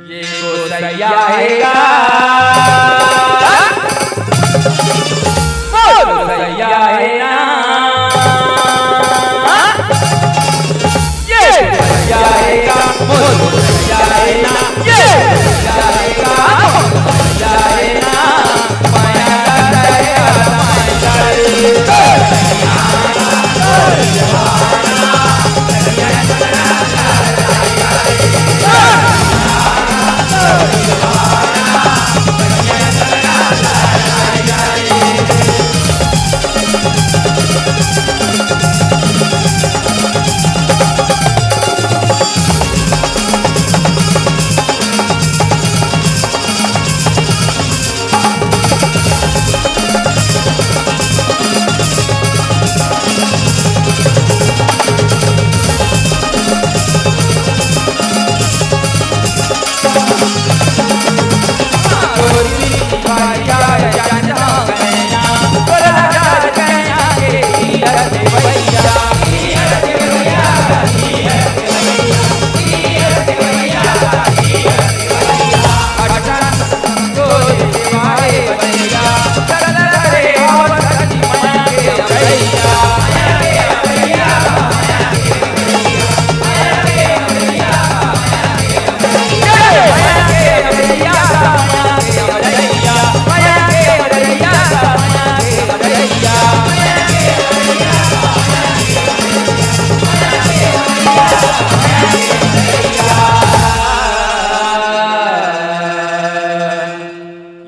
ये गोसैया हे का? मोर गोसैया हे ना। ये गोसैया हे का? मोर गोसैया हे ना। ये गोसैया हे का? मोर गोसैया हे ना।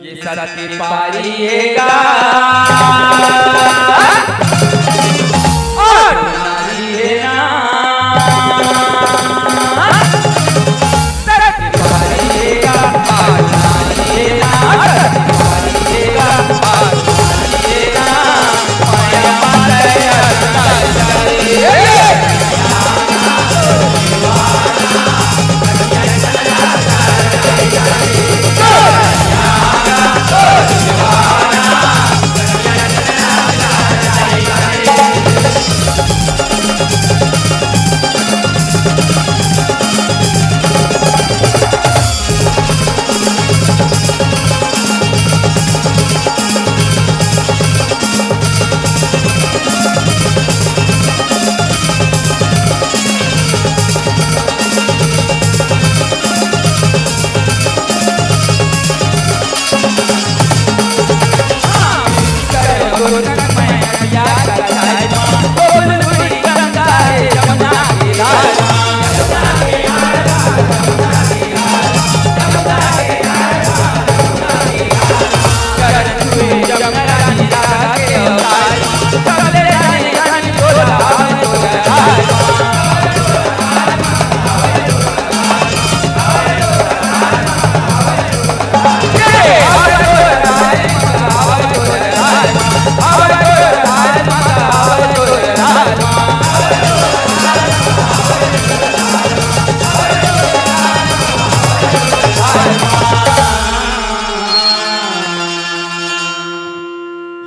ये सती पारी हे का? और नारी हे ना। सती पारी हे का? और नारी हे ना। सती पारी हे का? और नारी हे ना। माया माया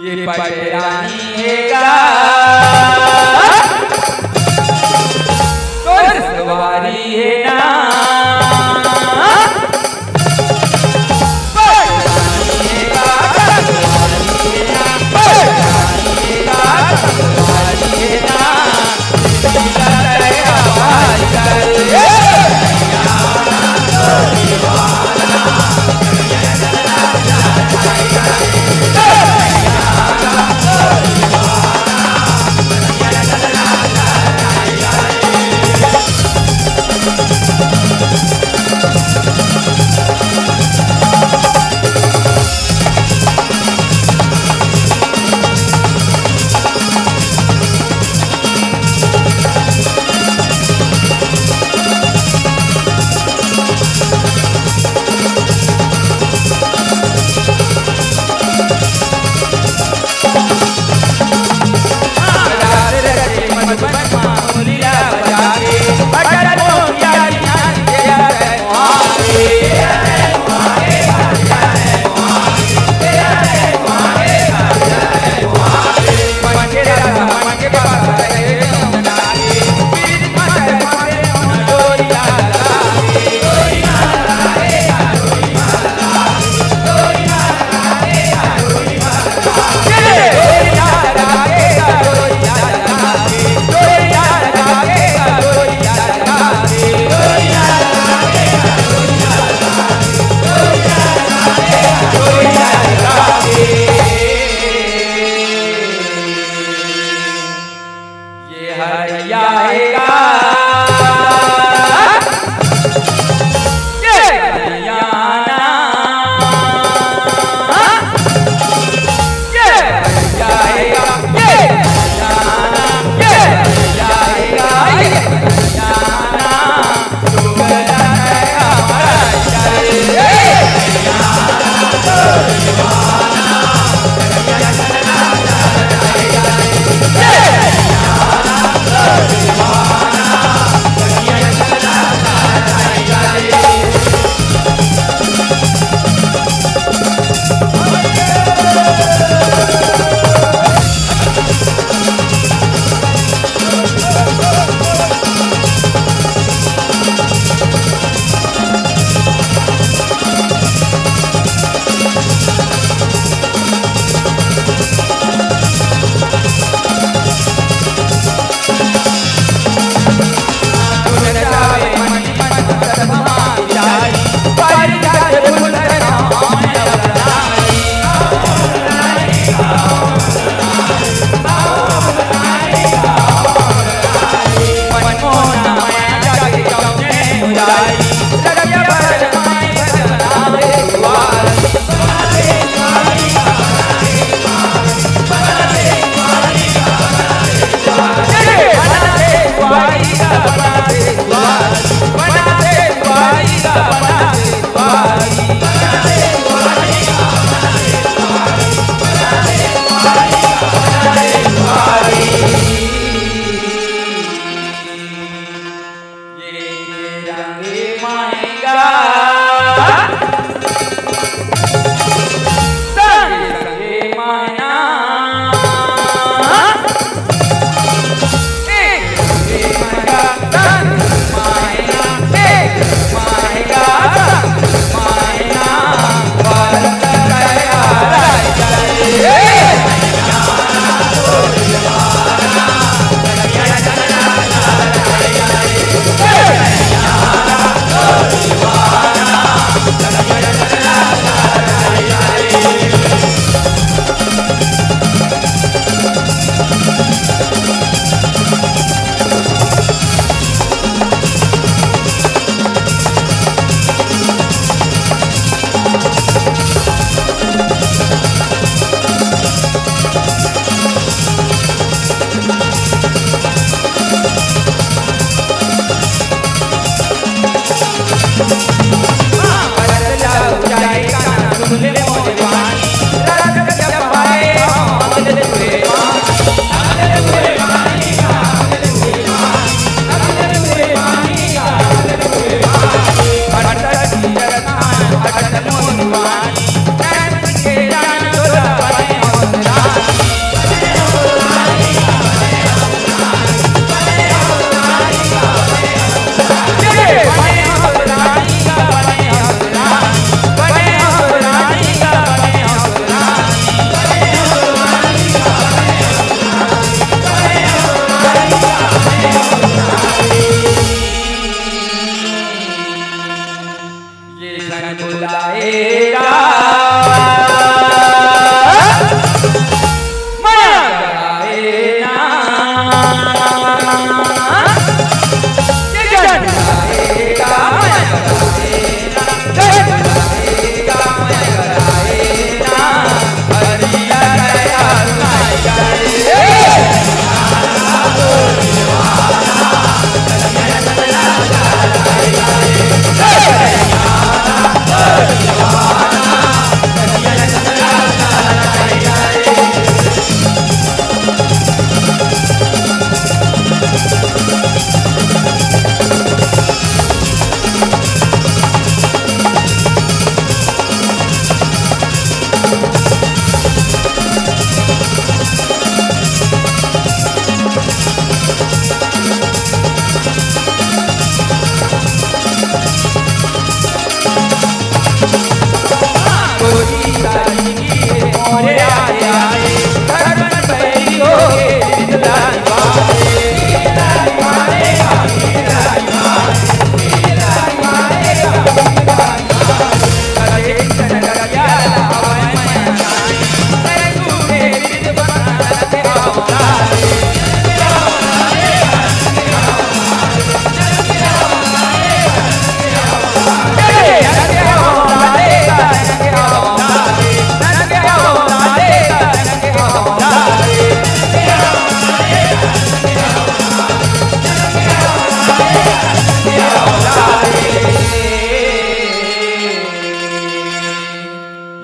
ये पटरानी हे का? तोर सवारी हे ना।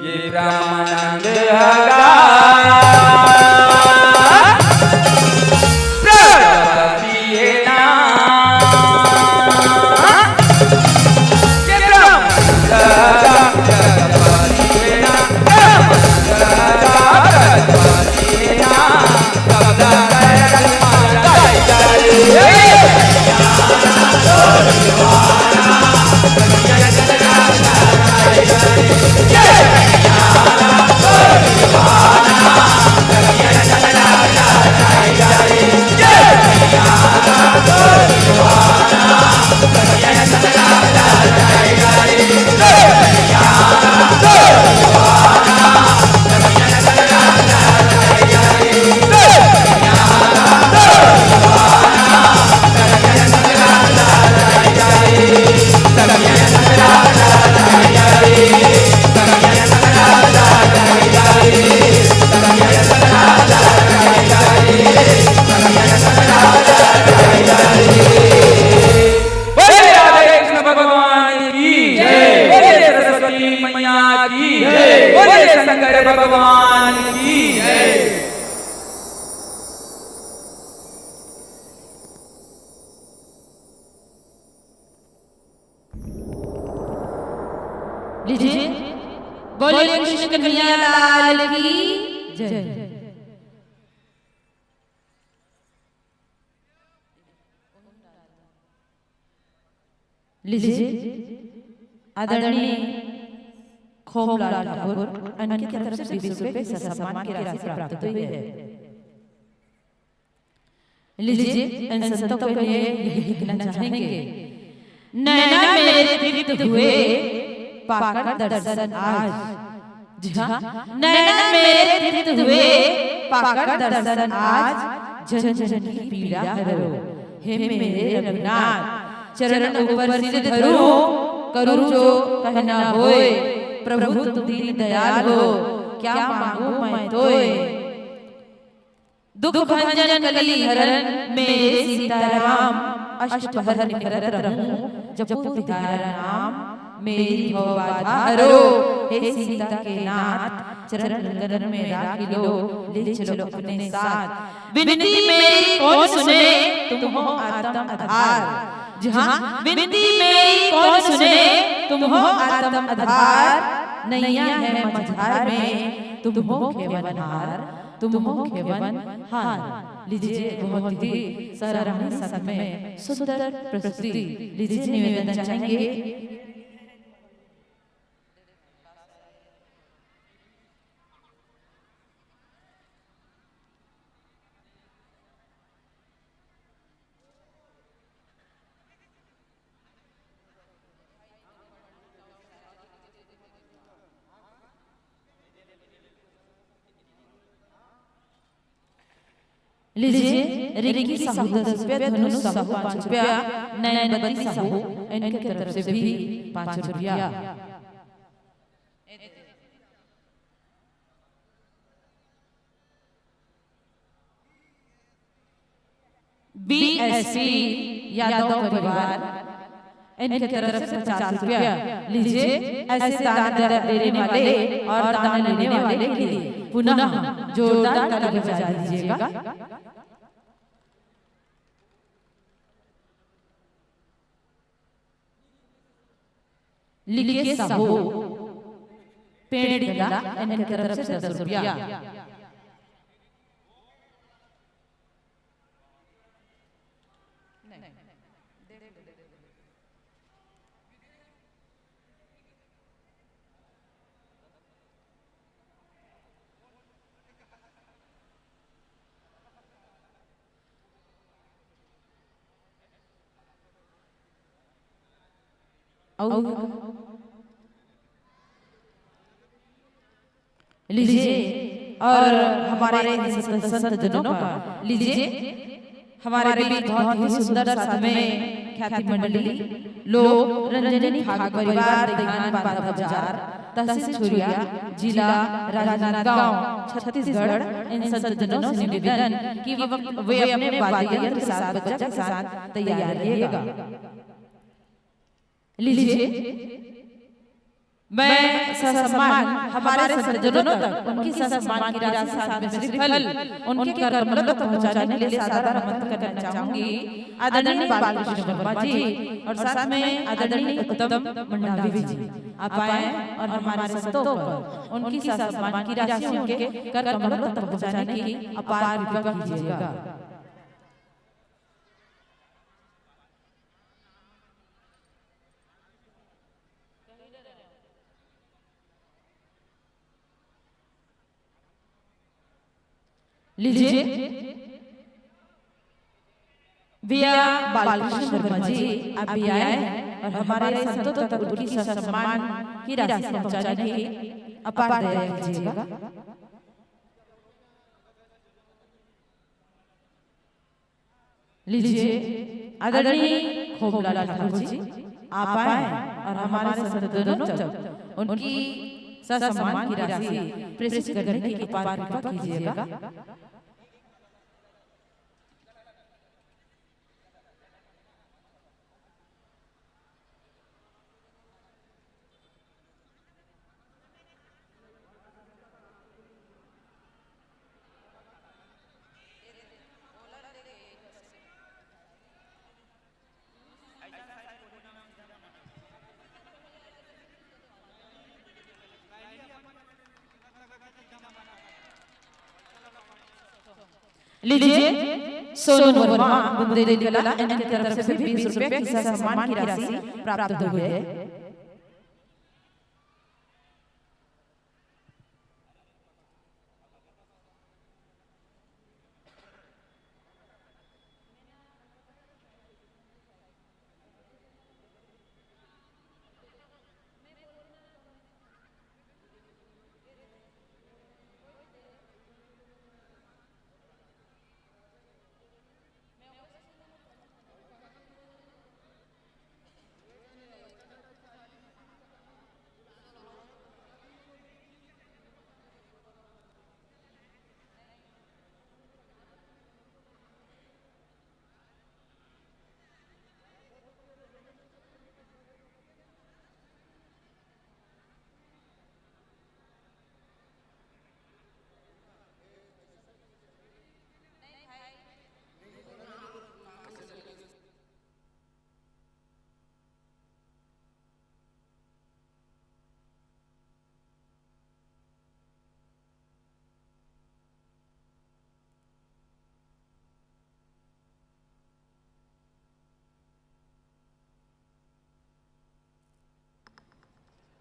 ये ब्रह्मानंद हगा प्रजापति हे ना। ये ब्रह्मानंद हगा प्रजापति हे ना। ब्रह्मानंद हगा प्रजापति हे ना। बोले राधे कृष्ण भगवान की जय। बोले सरस्वती मैया की जय। बोले शंकर भगवान की जय। लीजिए, बोले कृष्ण कन्हैया लाल की जय। लीजिए, आदरणीय खोमलाल ठाकुर, इनकी तरफ से बीस रुपए के सम्मान की राशि प्राप्त हुई है। लीजिए, इन संतों के लिए यही कहना चाहेंगे। नैना मेरे तृप्त हुए, पाकर दर्शन आज। जी हाँ, नैना मेरे तृप्त हुए, पाकर दर्शन आज। जन जन की पीड़ा हरो, हे मेरे रघुनाथ। चरण ऊपर सिर धरूं, करूं जो कहना होए। प्रभु तुम दीन दयाल हो, क्या मांगू मैं तोए। दुख भंजन कली हरन मेरे सीताराम, अष्ट पहर निखरत रहूं जपत तिहारा नाम। मेरी भव बाधा हरो, हे सीता के नाथ, चरण गगन में राखिलो, ले चलो अपने साथ। विनती मेरी कौन सुने, तुम हो आत्म आधार। जी हाँ, विनती मेरी कौन सुने, तुम हो आत्म आधार। नैया है मझधार में, तुम हो खेवनहार। तुम हो खेवनहार। लीजिए, बहुत ही सराहनीय संत में सुंदर प्रस्तुति। लीजिए, निवेदन चाहेंगे। लीजिए, रिंकी साहू दस रुपया, धनुष साहू पाँच रुपया, नैनबती साहू, इनके तरफ से भी पाँच रुपया। बीएसपी यादव परिवार, इनके तरफ से पचास रुपया। लीजिए, ऐसे दान दे-, देने वाले और दान लेने वाले के लिए पुनः जोरदार ताली बजा दीजिएगा। लिखे साहू, पेड़ गला, इनके तरफ से दस रुपया। और लीजिए, और हमारे इन संत, संत जनों का, लीजिए, हमारे बीच बहुत ही सुंदर सातवें ख्याति मंडली, लोग रंजनी फाग परिवार, देहान बांधा बाजार, तहसील छुरिया, जिला राजनांदगांव, छत्तीसगढ़, इन संत जनों से निवेदन कि वे, वे अपने वाद्य यंत्र के साथ, बच्चा के साथ तैयार रहिएगा। लीजिए, मैं ससम्मान हमारे संत जनों तक उनकी ससम्मान की राशि, साथ में श्रीफल उनके कर कमलों तक पहुंचाने के लिए सादर आमंत्रित करना चाहूंगी आदरणीय बालकृष्ण वर्मा जी और साथ में आदरणीय उत्तम मंडावी जी। आप आए और हमारे संतों पर उनकी ससम्मान की राशि उनके कर कमलों तक पहुंचाने की अपार कृपा कीजिएगा। लीजिए, भैया बालकृष्ण वर्मा जी, आप भी आए हैं और हमारे संतों तक उनकी सम्मान की राशि पहुंचाने की अपार दया कीजिएगा। लीजिए, आदरणीय खोबलाल ठाकुर जी, आप आए और हमारे संत जनों तक उनकी ससम्मान की राशि प्रेषित करने की अपार कृपा कीजिएगा। लीजिए, सोनू वर्मा, बुंदेली कला, इनकी तरफ से भी बीस रुपए की सम्मान की राशि प्राप्त हुई है।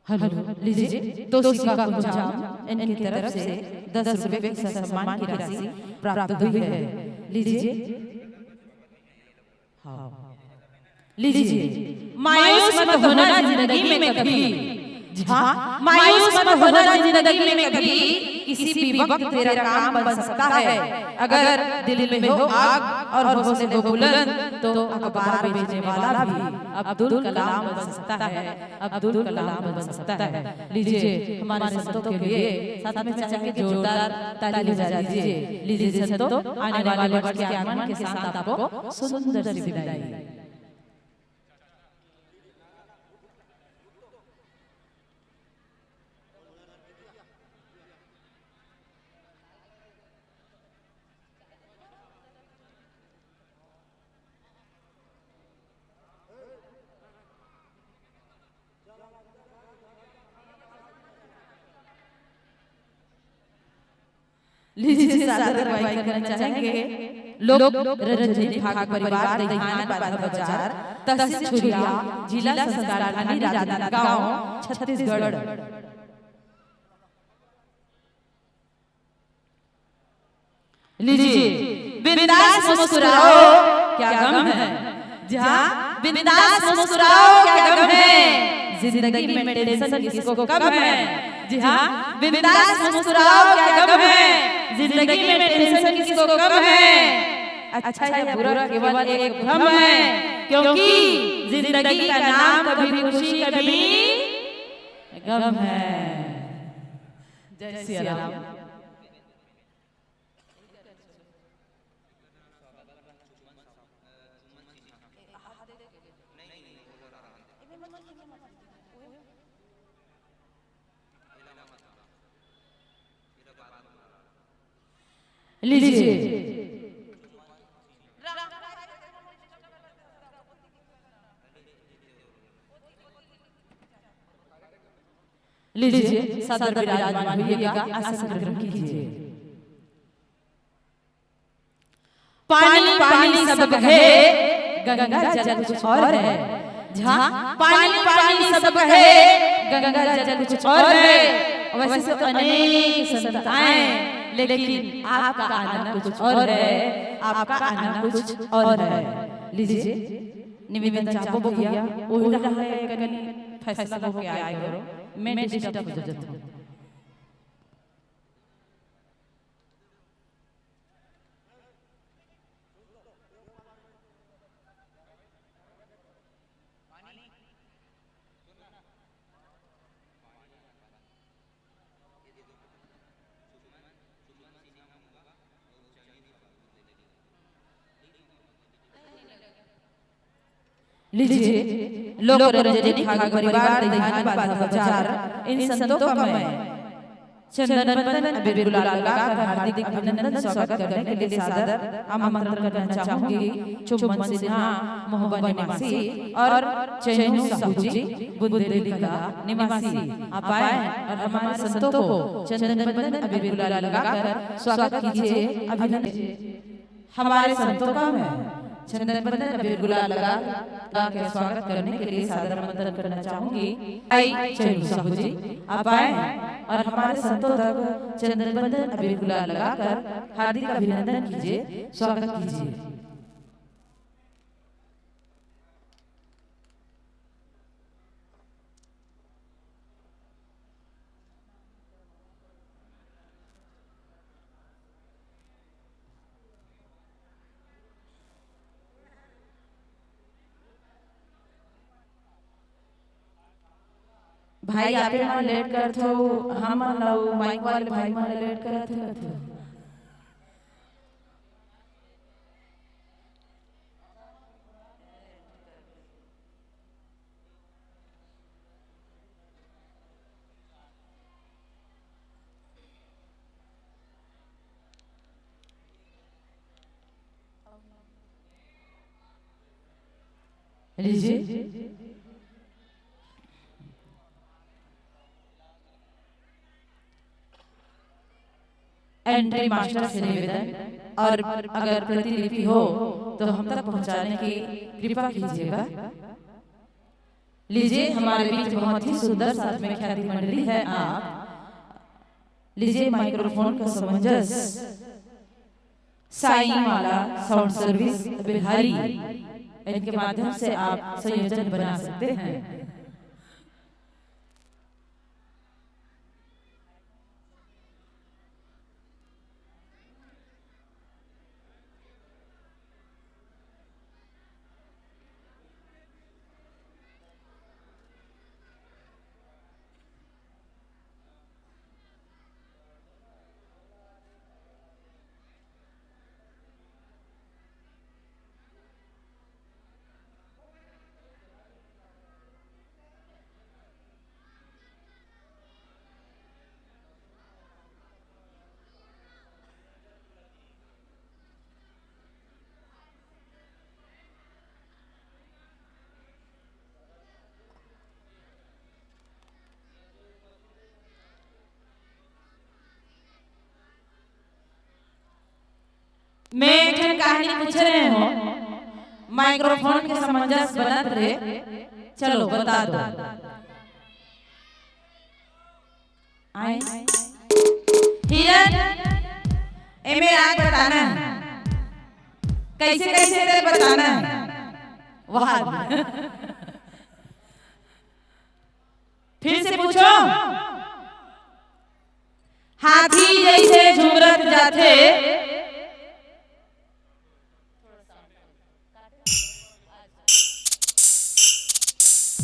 हेलो, लीजिए, तोशिका कुंजाम, इनकी तरफ से दस रुपए की सम्मान की राशि प्राप्त हुई है। लीजिए। हाँ। लीजिए, मायूस मत होना जिंदगी में कभी। जी हाँ, मायूस मत होना जिंदगी में कभी। किसी भी वक्त तेरा काम बन सकता है। अगर दिल में हो आग और हौसले हो बुलंद, तो अखबार बेचने वाला भी अब्दुल कलाम बन सकता है। अब्दुल कलाम बन सकता है। लीजिए, हमारे संतों के लिए साथ में चाहे जोरदार ताली बजा दीजिए। लीजिए संतों, आने वाले वर्ष के आगमन के साथ आपको सुंदर सी विदाई। लीजिए, सादर अगुवाई करना चाहेंगे लोक रंजनी फाग परिवार, देहान बांधा बाजार, तहसील छुरिया, जिला संस्कारधानी राजनांदगांव, छत्तीसगढ़। लीजिए, बिंदास मुस्कुराओ, क्या गम है। जी हाँ, बिंदास मुस्कुराओ, क्या गम है, जिंदगी में टेंशन किसको कम है। जी हाँ, बिंदास मुस्कुराओ, क्या गम है, जिंदगी में टेंशन किसको कम है। अच्छा या बुरा केवल एक भ्रम है, क्योंकि जिंदगी का नाम कभी खुशी, कभी गम है। जय सिया राम। लीजिए, लीजिए, सादर विराजमान होइएगा, आसन ग्रहण कीजिए। पानी पानी सब कहे, गंगा जल कुछ और है। जहाँ पानी पानी सब कहे, गंगा जल कुछ और है। वैसे तो अनेक संत आए, लेकिन आपका आना कुछ और है, आपका आना कुछ और है। लीजिए, निवेदन चाहबो भैया, ओही ला है कनी फैसला होके आए करो, मैं डिस्टर्ब हो जाता हूँ। लीजिए, लोक रंजनी खाग परिवार, दहियान बाधा बाजार, इन संतों का मैं चंदन बंदन अबीर गुलाल लगाकर हार्दिक अभिनंदन स्वागत करने के लिए सादर आमंत्रण करना चाहूंगी। चुम्बन सिन्हा, महुआ निवासी, और चैनू साहू जी, बुंदेली कला निवासी। आप आए और हमारे संतों को चंदन बंदन अबीर गुलाल लगाकर स्वागत कीजिए, अभिनंदन। हमारे संतों का मैं चंदन बंदन अबीर गुलाल लगा, लगा के स्वागत करने के लिए सादर आमंत्रण करना चाहूंगी। आई चैनू साहू जी, आप आए और हमारे संतों तक चंदन बंदन अबीर गुलाल लगाकर हार्दिक अभिनंदन कीजिए, स्वागत कीजिए। भाई, आपे मन लेट करथो, हमन ला माइक वाले भाई मन लेट करत हे कथो। लीजिए। एंट्री मास्टर से निवेदन, और अगर प्रतिलिपि हो तो हम तक पहुंचाने की कृपा कीजिएगा। लीजिए, हमारे बीच बहुत ही सुंदर साथ में ख्याति मंडली है आप। लीजिए, माइक्रोफोन का समंजस साईं माला साउंड सर्विस बिहारी, इनके माध्यम से आप संयोजन बना सकते हैं। मैं एक ठन कहानी पूछ रहे हो, माइक्रोफोन के समंजस बनत रे, चलो बता दो। आए हिरन, एमे राग बताना है, कैसे कैसे रे बताना है। वाह। फिर से पूछो। हाथी जैसे झुमरत जाथे,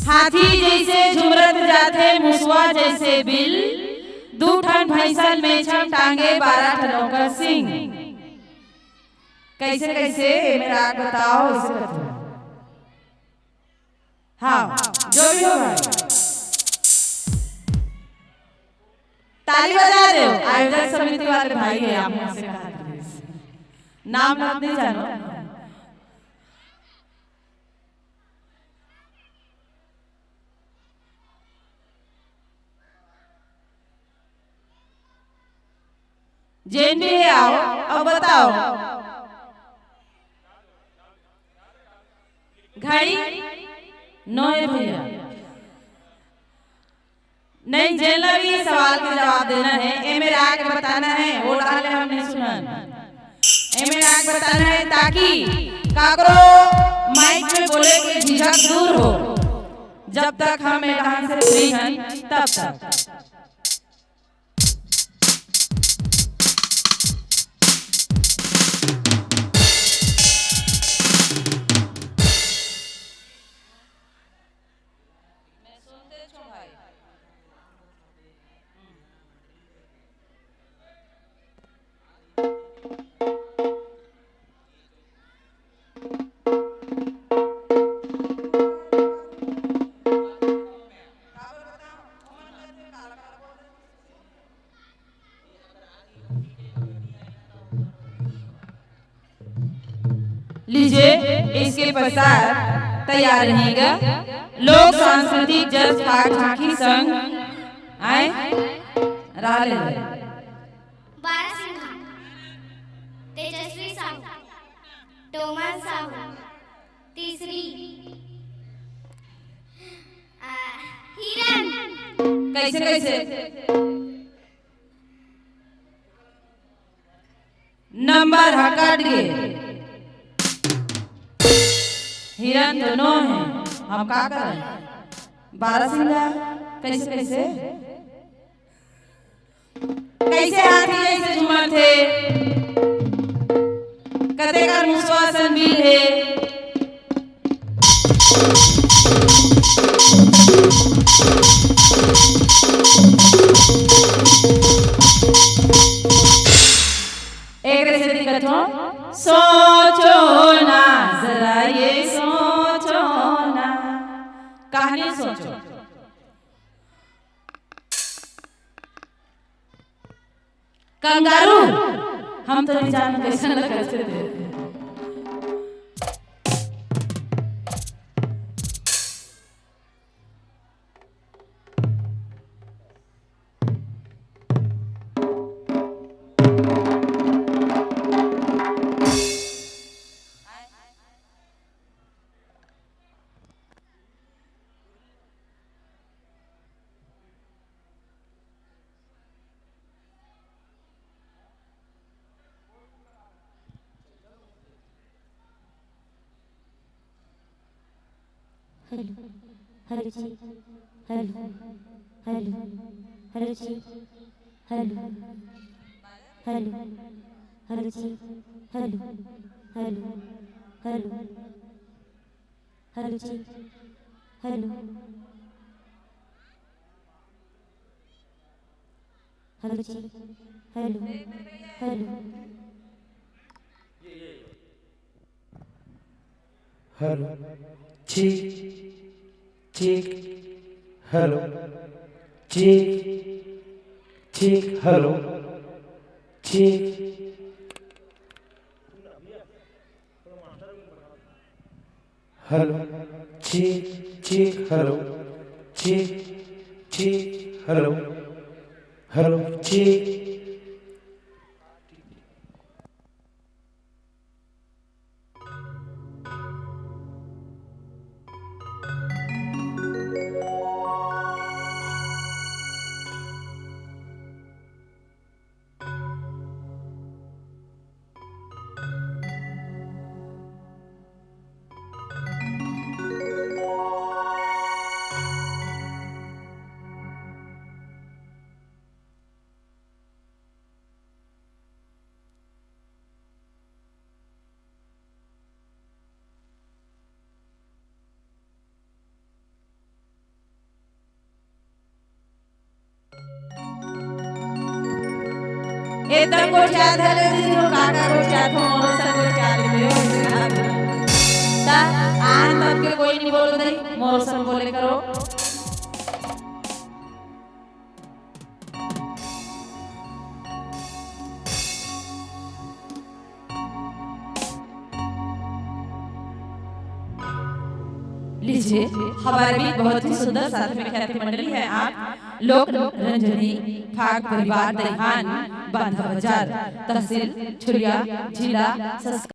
हाथी जैसे झुमरत जाथे, मुसवा जैसे बिल, दू ठन भैंसन मेछम टांगे, बारह ठन ओकर सिंग। कैसे, कैसे? ए मेर आके बताओ, इसे बताओ। हाँ, जो भी हो भाई, ताली बजा दो। आयोजक समिति वाले भाई है, आप मुझसे कहा थे। नाम मत नहीं जानो। जेन भी है, आओ, अब बताओ। घड़ी नौ है भैया। नहीं, जेन ला भी सवाल के जवाब देना है, ए मेर आके बताना है, वो डाले हमने सुनन। ए मेर आके बताना है, ताकि काकरो माइक में बोले के झिझक दूर हो। जब तक हम ए डांस से फ्री हन, तब तक। लीजिए, इसके पश्चात तैयार रहिएगा लोक सांस्कृतिक जस फाग झांकी संग आए राले। बारह सिंहा, तेजस्वी साहू, डोमन साहू, तीसरी, आ, हिरन। कैसे, कैसे? नंबर ह कट गे। हिरन तो नौ है, हम का करन? बारह सिंहा, कैसे, कैसे? कैसे हाथी जैसे झूमत हे? कतेक मुसवा असन बिल हे? एक जैसे दिखत हो, सोचो ना, जरा ये सोचो ना। कहानी सोचो। कंगारू, हम तो नहीं जानते कैसन लगत हे। Hello, hello ji, hello, hello, hello ji, hello, hello, hello ji, hello, hello, hello, hello ji, hello. Hello ji, hello, hello. Hello, check, check, hello, check, check, hello, check. Hello, check, check, hello, check, check, hello, hello, check. एकदम गोठिया धरे दीदी हो, काका गोठिया थो, मोरो संग गोठिया ले ले। ता आन तब के कोई नहीं बोलो दई, मोरो संग बोले करो। लीजिए, हमारे बीच बहुत ही सुंदर साथ में ख्याति मंडली है। आप लोक रंजनी, फाग परिवार, दईहान, बांधा बाजार, तहसील छुरिया, जिला संस्कार।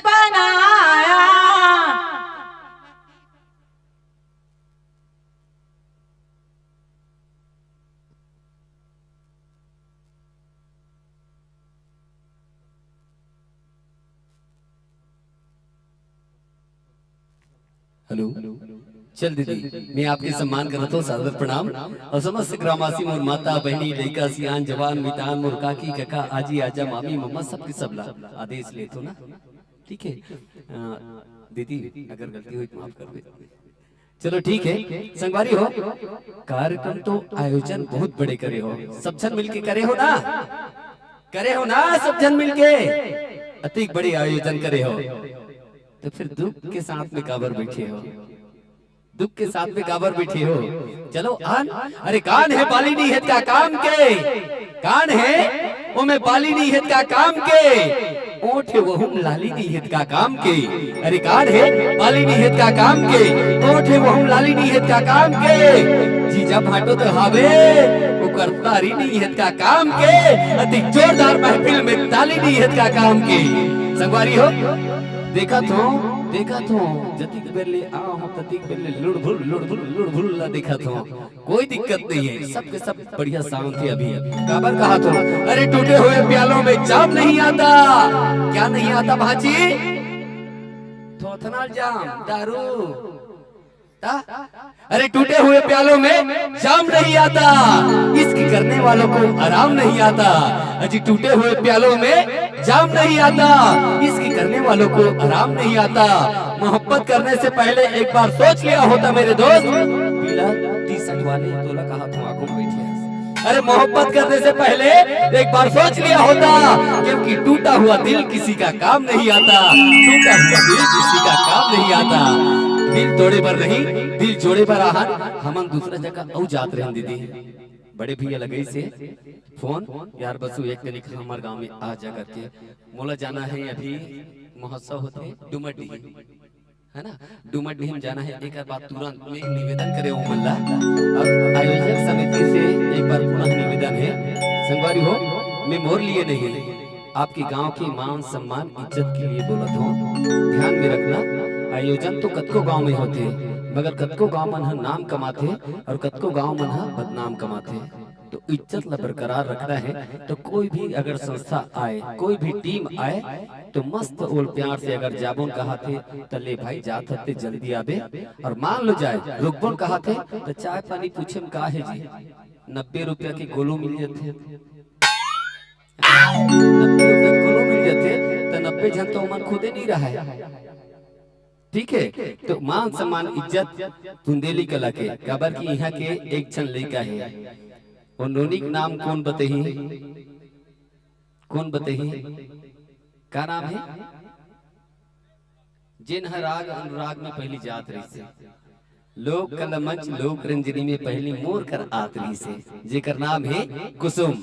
बनाया। हेलो। चल दीदी, मैं आपके सम्मान करत हूँ, सादर प्रणाम। और समस्त ग्रामवासी, मोर माता, बहनी, लइका, सियान, जवान, मितान, मोर काकी, कका, आजी, आजा, मामी, मम्मा, सबके सबला आदेश लेत हूँ ना। ठीक है? अ, दीदी, अगर गलती हुई तो माफ कर दे। चलो ठीक है, संगवारी हो, कार्यक्रम तो आयोजन बहुत बड़े करे हो, सब झन मिलके करे हो ना, करे हो ना सब झन मिलके, अतिक बड़े आयोजन करे हो, तो फिर दुख के साथ में काबर बैठे हो? दुख के साथ में काबर बैठे हो? चलो आन, अरे कान हे बाली नइ हे त का काम के, कान हे ओमे बाली नइ हे त का काम के, ओठ हे वहू म लाली नइ हे त का काम के। अरे कान हे बाली नइ हे त का काम के, ओठ हे वहू म लाली नइ हे त का काम के। जीजा भांटो तो हावे, ओकर तारी नइ हे त का काम के। अतिक जोरदार महफिल में ताली नइ हे त का काम के। संगवारी हो, देखत हो, देखत हो, जतिक बेर ले आए हो, ततिक बेर ले लुड़बुल, लुड़बुल, लुड़बुल ला देखत हो। कोई दिक्कत नहीं है, सबके सब बढ़िया शांत है अभी। काबर कहा तो, अरे टूटे हुए प्यालों में जाम नहीं आता। क्या नहीं आता भाजी? थोथनाल जाम, दारू। ता? अरे टूटे हुए प्यालों में जाम नहीं आता, इश्क करने वालों को आराम नहीं आता। अजी टूटे हुए प्यालों में जाम नहीं आता, इश्क करने वालों को आराम नहीं आता। मोहब्बत करने से पहले एक बार सोच लिया होता मेरे दोस्त। पीला टी शर्ट वाले तोला कहा तू आंखों में बैठी है। अरे मोहब्बत करने से पहले एक बार सोच लिया होता, क्योंकि टूटा हुआ दिल किसी का काम नहीं आता। टूटा हुआ दिल किसी का काम नहीं आता। दिल तोड़े बर नहीं, दिल जोड़े बर आहन। हमन दूसरा जगह अउ जात रहन दीदी। बड़े भैया लगई से फोन, यार बसु एक तनिक हमर गांव में आ जा करके। मोला जाना है, अभी महोत्सव होथे डुमरडीह, है ना, डुमरडीह में जाना है। एक बात तुरंत में निवेदन करे उमन ला, और आयोजक समिति से एक बार पुनः निवेदन है संगवारी हो, मैं मोर लिए नहीं, आपके गांव के मान सम्मान इज्जत के लिए बोलत हो। ध्यान में रखना, आयोजन तो कतको गांव में होथे, मगर कतको गांव मन ह नाम कमाथे और कतको गांव मन ह बदनाम कमाथे। तो इज्जत ला बरकरार रखना है। तो कोई भी अगर संस्था आए, कोई भी टीम आए, तो मस्त ओल प्यार से अगर जाबोन कहाथे, त ले भाई जात हते जल्दी आबे। और मान लो जाए रुकबोन कहाथे, त चाय पानी पूछे में का है जी, नब्बे रुपया के गोलू मिल जाथे। नब्बे रुपया के गोलू मिल जाथे, त नब्बे झन तो ओमन खुदे नहीं रहा है। ठीक है, तो मान सम्मान इज्जत बुंदेली कला के, काबर कि यहाँ के एक झन लइका है। वो नोनी के नाम कौन बतेही? कौन बतेही? का नाम है? जेन ह राग अनुराग में पहली जात रहिसे, लोक कला मंच लोक रंजनी में पहली मोर कर आत रहिसे, जेकर नाम है कुसुम।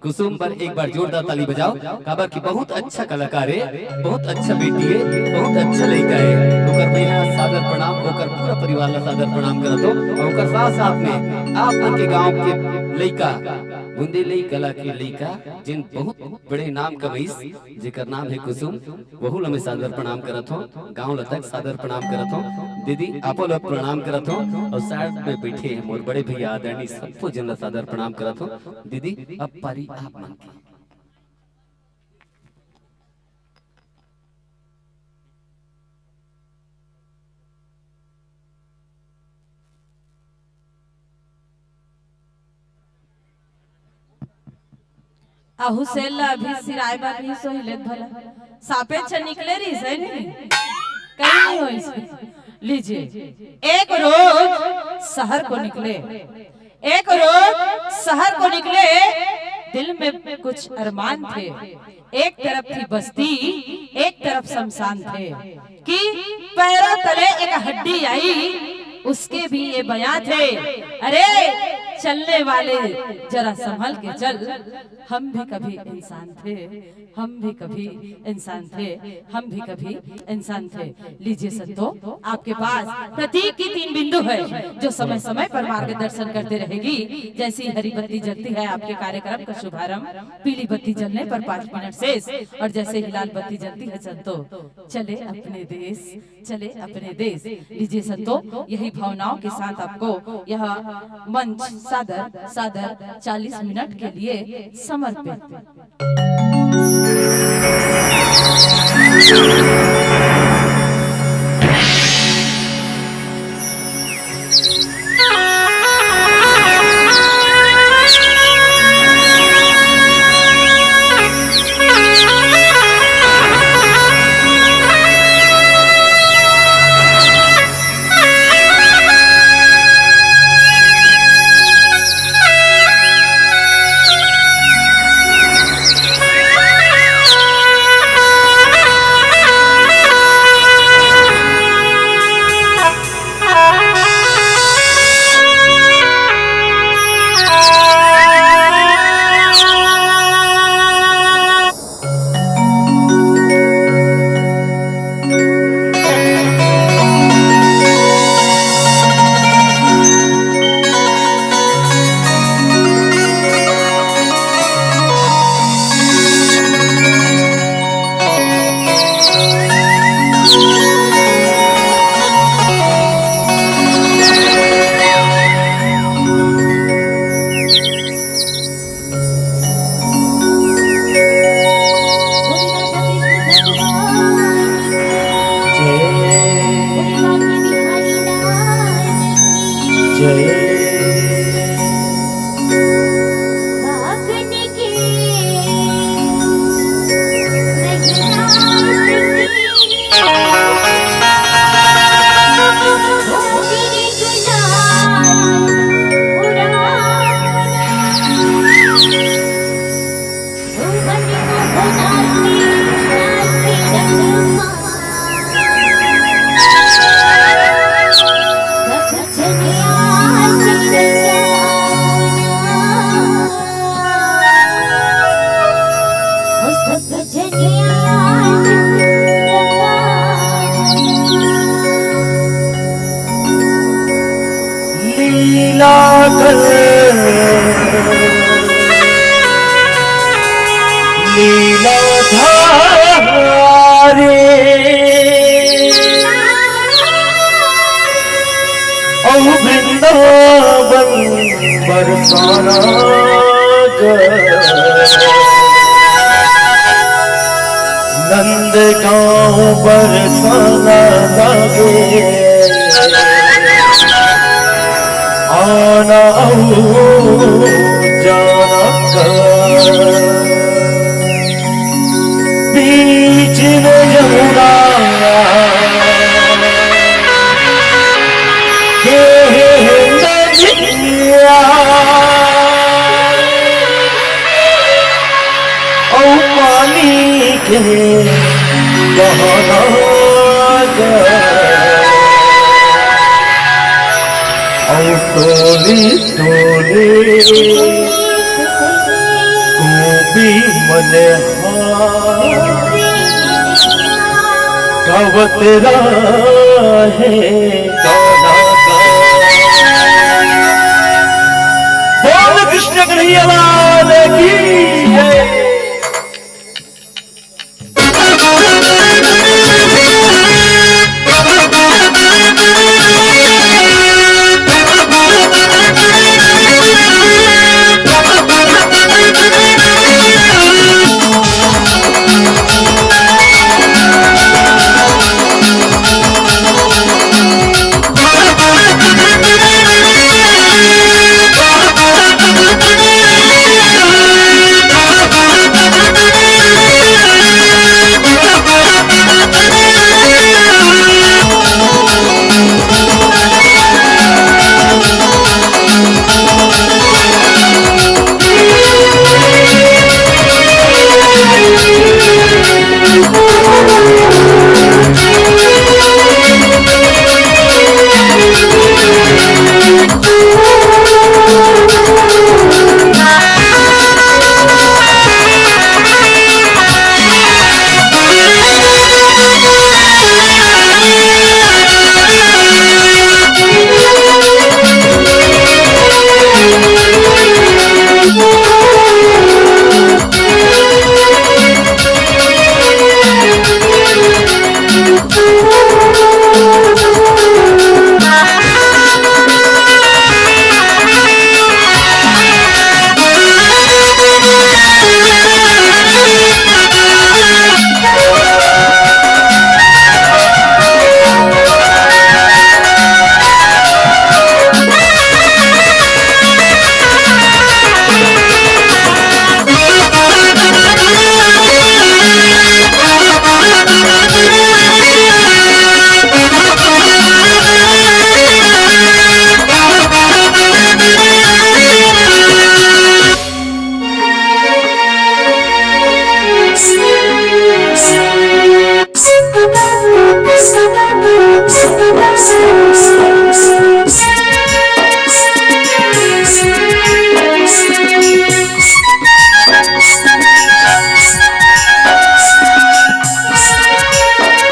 कुसुम बर एक बार जोरदार ताली बजाओ, काबर कि बहुत अच्छा कलाकार है, बहुत अच्छा बेटी है, बहुत अच्छा लइका है। ओकर मैं यहाँ सादर प्रणाम, ओकर पूरा परिवार ला सादर प्रणाम करत हो, और ओकर साथ साथ में आप मन के गांव के लइका, बुंदेली कला के लइका, जिन बहुत बड़े नाम कमाइस, जेकर नाम है कुसुम, वहू ला मैं सादर प्रणाम करत हो। गांव ला तक सादर प्रणाम करत हो। दीदी, आपो ला प्रणाम करत हो, और साइड में बैठे हैं मोर बड़े भैया आदरणीय सबको जन ला सादर प्रणाम करत हो। दीदी, अब पारी आप मन की। अहू सेल ला अभी सिराय बर नहीं सोहिलेत भला। सापेच निकले रहिस हे नहीं? कहीं नहीं होइस। लीजिए, एक रोज शहर को निकले, एक रोज शहर को निकले, दिल में कुछ अरमान थे। एक तरफ थी बस्ती, एक तरफ शमशान थे। कि पैरों तले एक हड्डी आई, उसके भी ये बयां थे। अरे चलने वाले, जरा संभल के चल, हम भी कभी इंसान थे, हम भी कभी इंसान थे, हम भी कभी इंसान थे। लीजिए संतो, आपके पास प्रतीक की तीन बिंदु है, जो समय समय पर मार्गदर्शन करते रहेगी। जैसी हरी बत्ती जलती है आपके कार्यक्रम का शुभारंभ, पीली बत्ती जलने पर पाँच मिनट शेष, और जैसे ही लाल बत्ती जलती है संतो, चले अपने देश, चले अपने देश। लीजिए संतो, यही भावनाओं के साथ आपको यह मंच सादर सादर चालीस मिनट के लिए समर्पित। जय। लीला कर, लीला धारे, औ वृंदावन बरसाना कर। नंद गांव बरसाना लागे, आना अउ जाना कर। बीच में यमुना के नदिया, अउ पानी के बहाना गा। अउ टोली टोली गोपी मन हा गावत रहे गाना गा। बोल कृष्ण कन्हैया लाल की जय।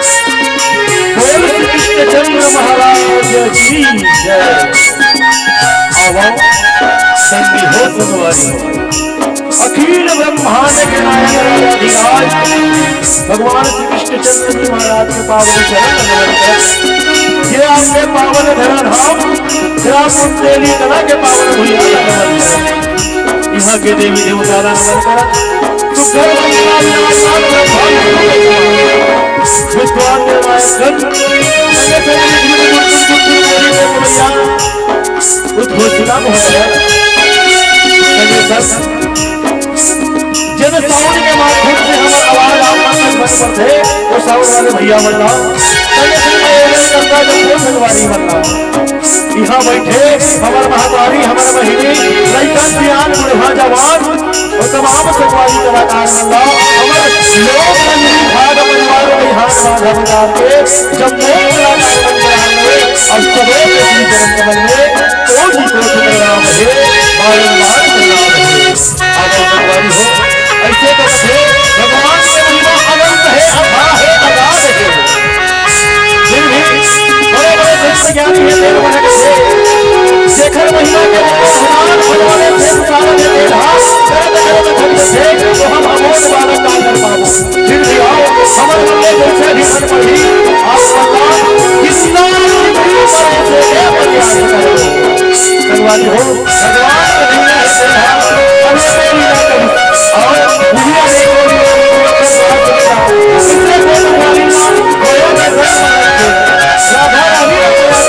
बोल श्री कृष्णचंद्र महाराज की जय। आवा संगी हो सुनवारी हो। अखिल ब्रह्मांड के नायक राजाधिराज भगवान श्री कृष्णचंद्र जी महाराज के पावन चरण नमन करत। ये आपके पावन धरा धाम ग्राम कुंडेली कला के पावन भुइयां ला नमन करत। इहाँ के देवी देवता ला नमन करत। सुखदेव जी महाराज ला नमन करत। विद्वान निर्णायक गण, संगे संगे निधि गुरु गुरु गुरु गुरु गुरु गुरु भैया। से, वो साउंड वाले भैया मन ला, संगे संग में ये गंगा जमुना संगवारी मन ला। इहाँ बैठे हमर महतारी, हमर बहिनी, लइका सियान, बुढ़वा जवान, और तमाम संगवारी कलाकार मन ला, हमर लोक रंगनी भाग परिवार में हाथ बांधा बजा के जब लोक कलाकार मन के आए और सबे के बीच जन्म कमल में कोटि कोटि प्रणाम हे, बारंबार प्रणाम हे। आगे संगवारी हो, ऐसे तो कथे, भगवान के महिमा अनंत हे, अथाह हे, अगाध हे। फिर भी बड़े बड़े संत ज्ञानी हे, देव मन के, जेकर महिमा के भगवान भगवान के उतार दे, देव धाम करत करत थक से, तो हम अबोध बालक का कर पाबो। फिर भी आओ, हमर मन में जैसे भी मन पड़ी, आप बता, कितना भी बड़ी से ये प्रयास करो। संगवारी हो, भगवान के बिना ऐसे हम, हम से भी ना करी। और दुनिया में कोई भी ऐसा किसने कोई भगवान ना, कोई ना कोई भगवान। राधा रानी का भगवान।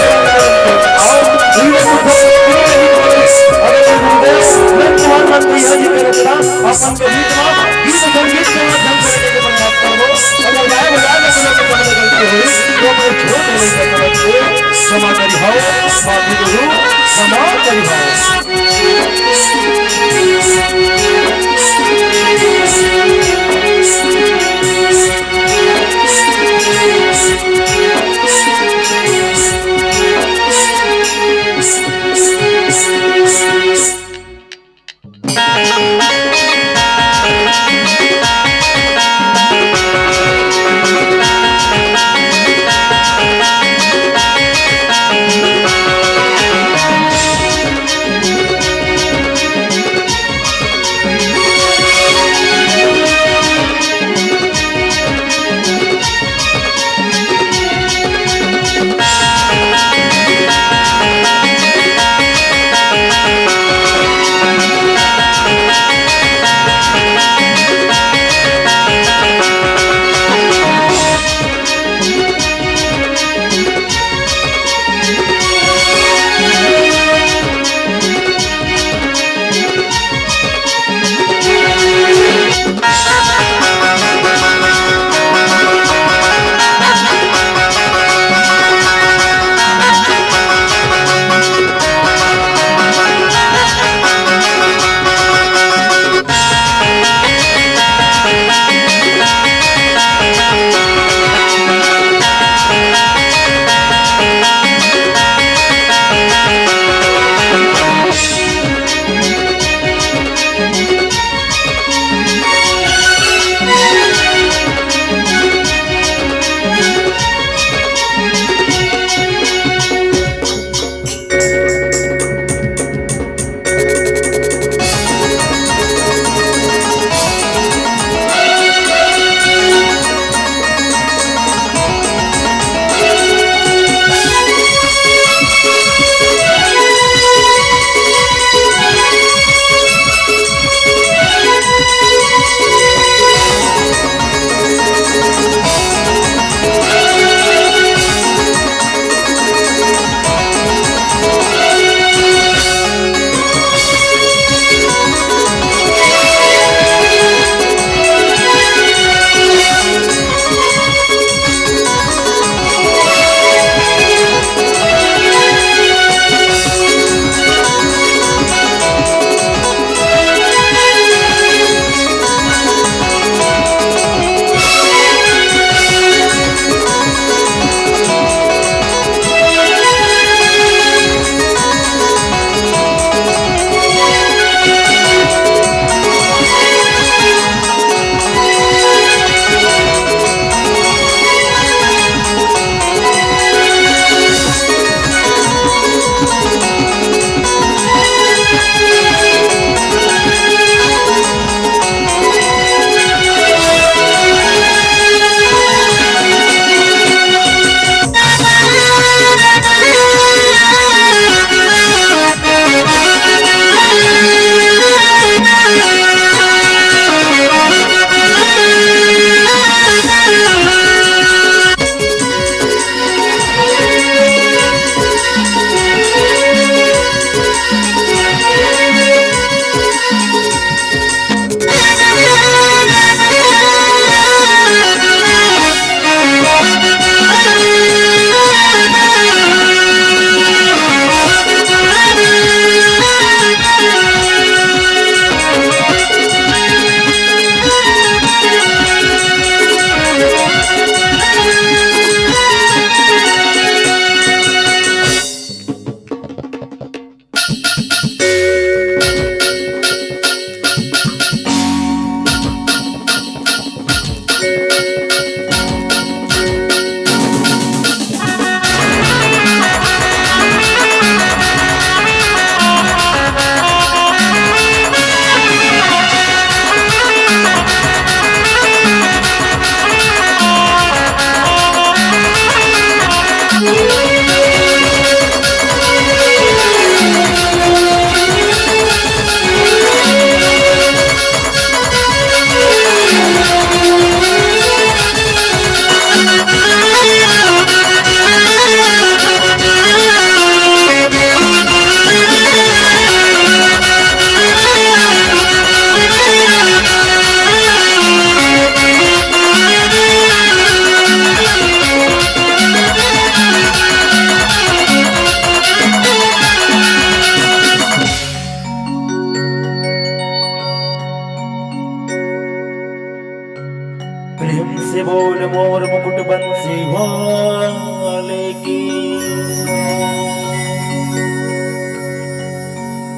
और दुनिया को कोई भी नहीं करी। अगर ये गुरुदेव, मैं तुम्हारे मन को यह नहीं करता, अपन के बीच में गीत संगीत के माध्यम से लेके बर्बाद कर दो। अगर गाय बजा के सुनो तो कभी गलती हुई, तो अपने छोटे लेकर समझ के क्षमा करी हो, माफी गुरु, क्षमा करी हो।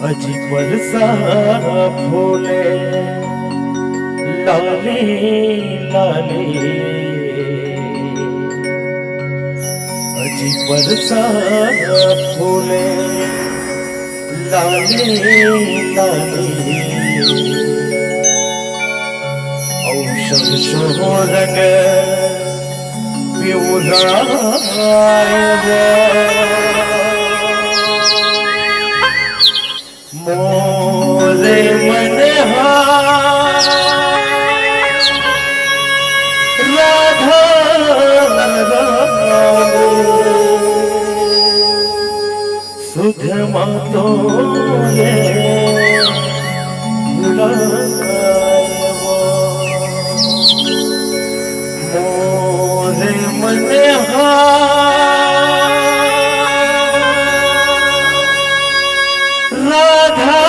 अजी बरसा फूले लाली लाली, अजी बरसा फूले लाली लाली, अउ सरसों रंग पिवराए वो। मोरे मन हा राधा सुध मा तोरे भुलाए वो। मोरे मन हा राधा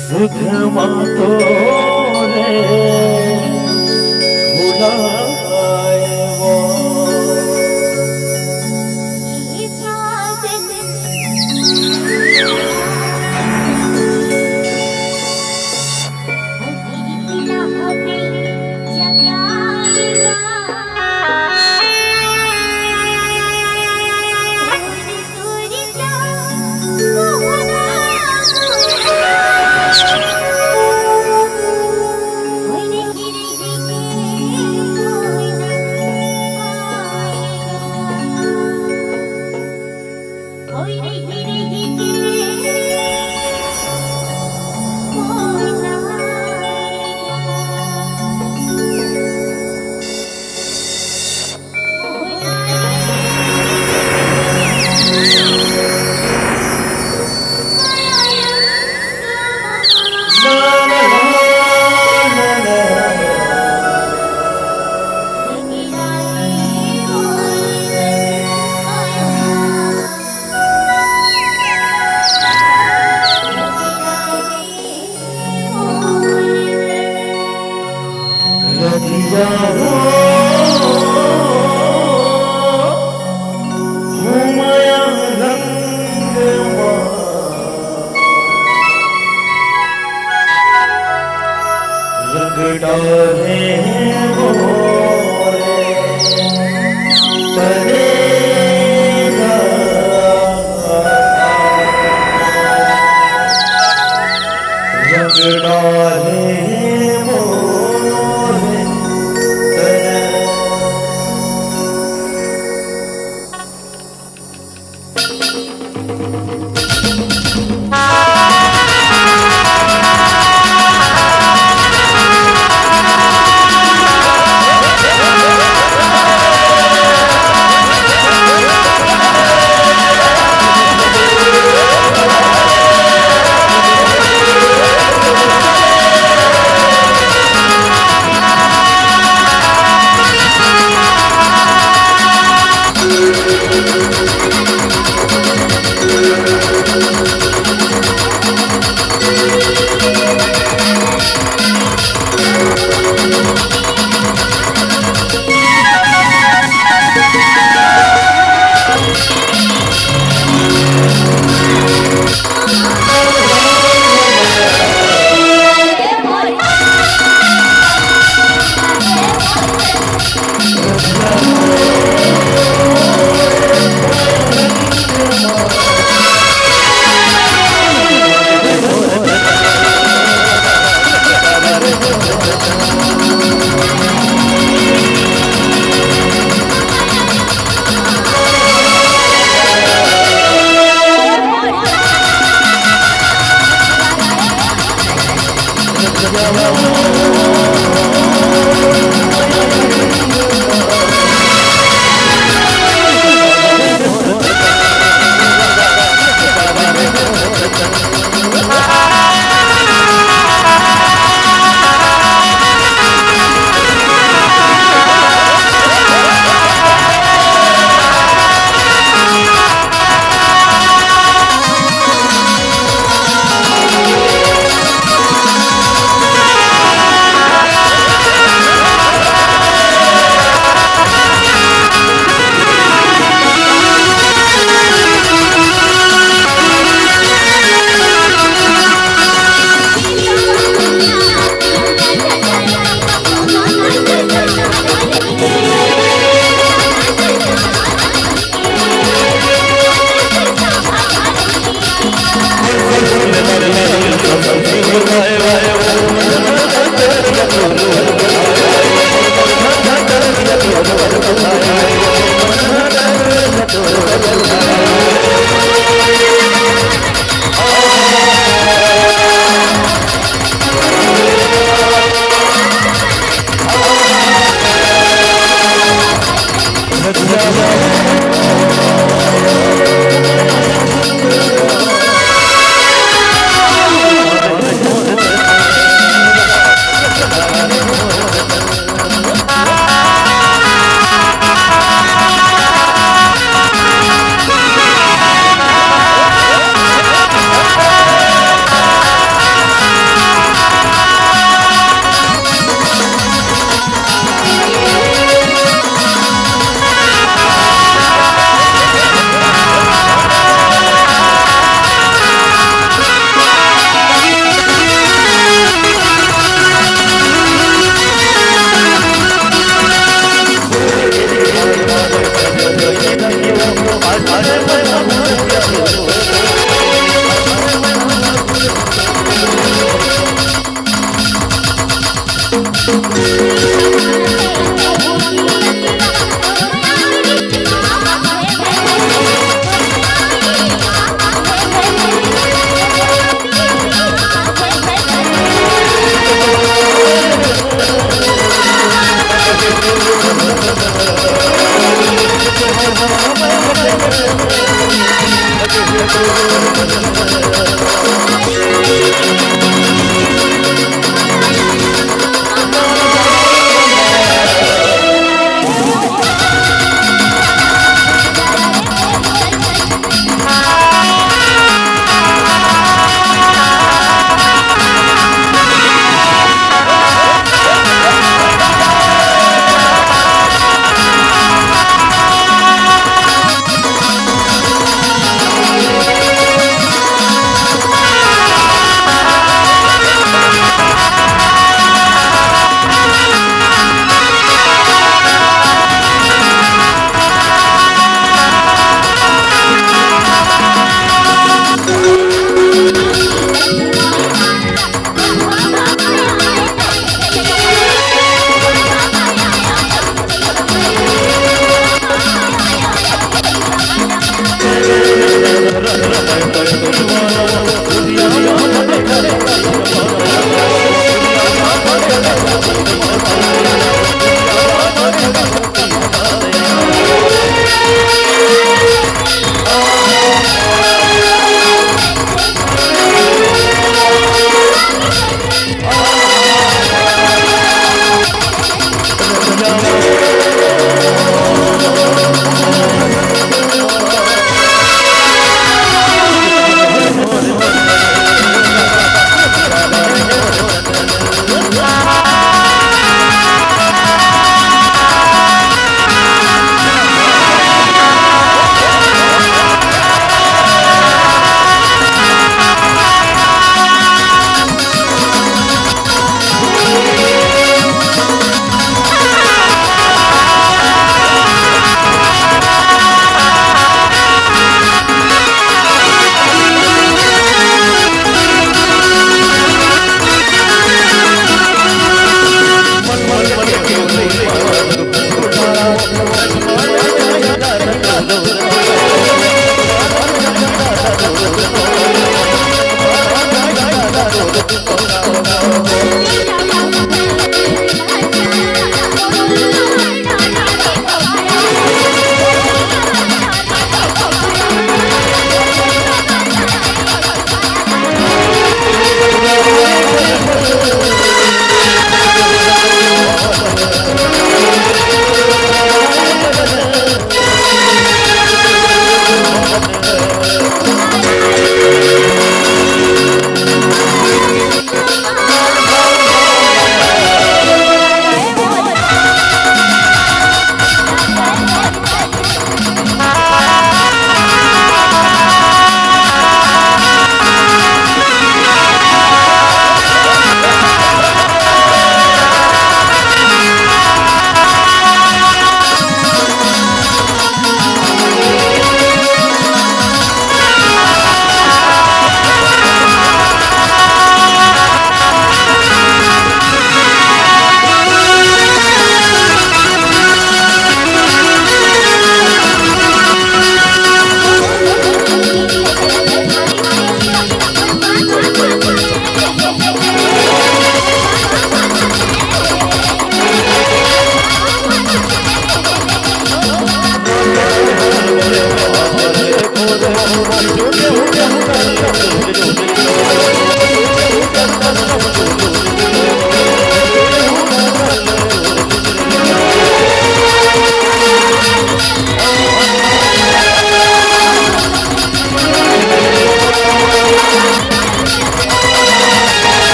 सुध मा तोरे भुलाए वो। रतिया हो घुमाया रंग मा, रंग डाले मोरे तने गा। रंग डाले मोरे तने।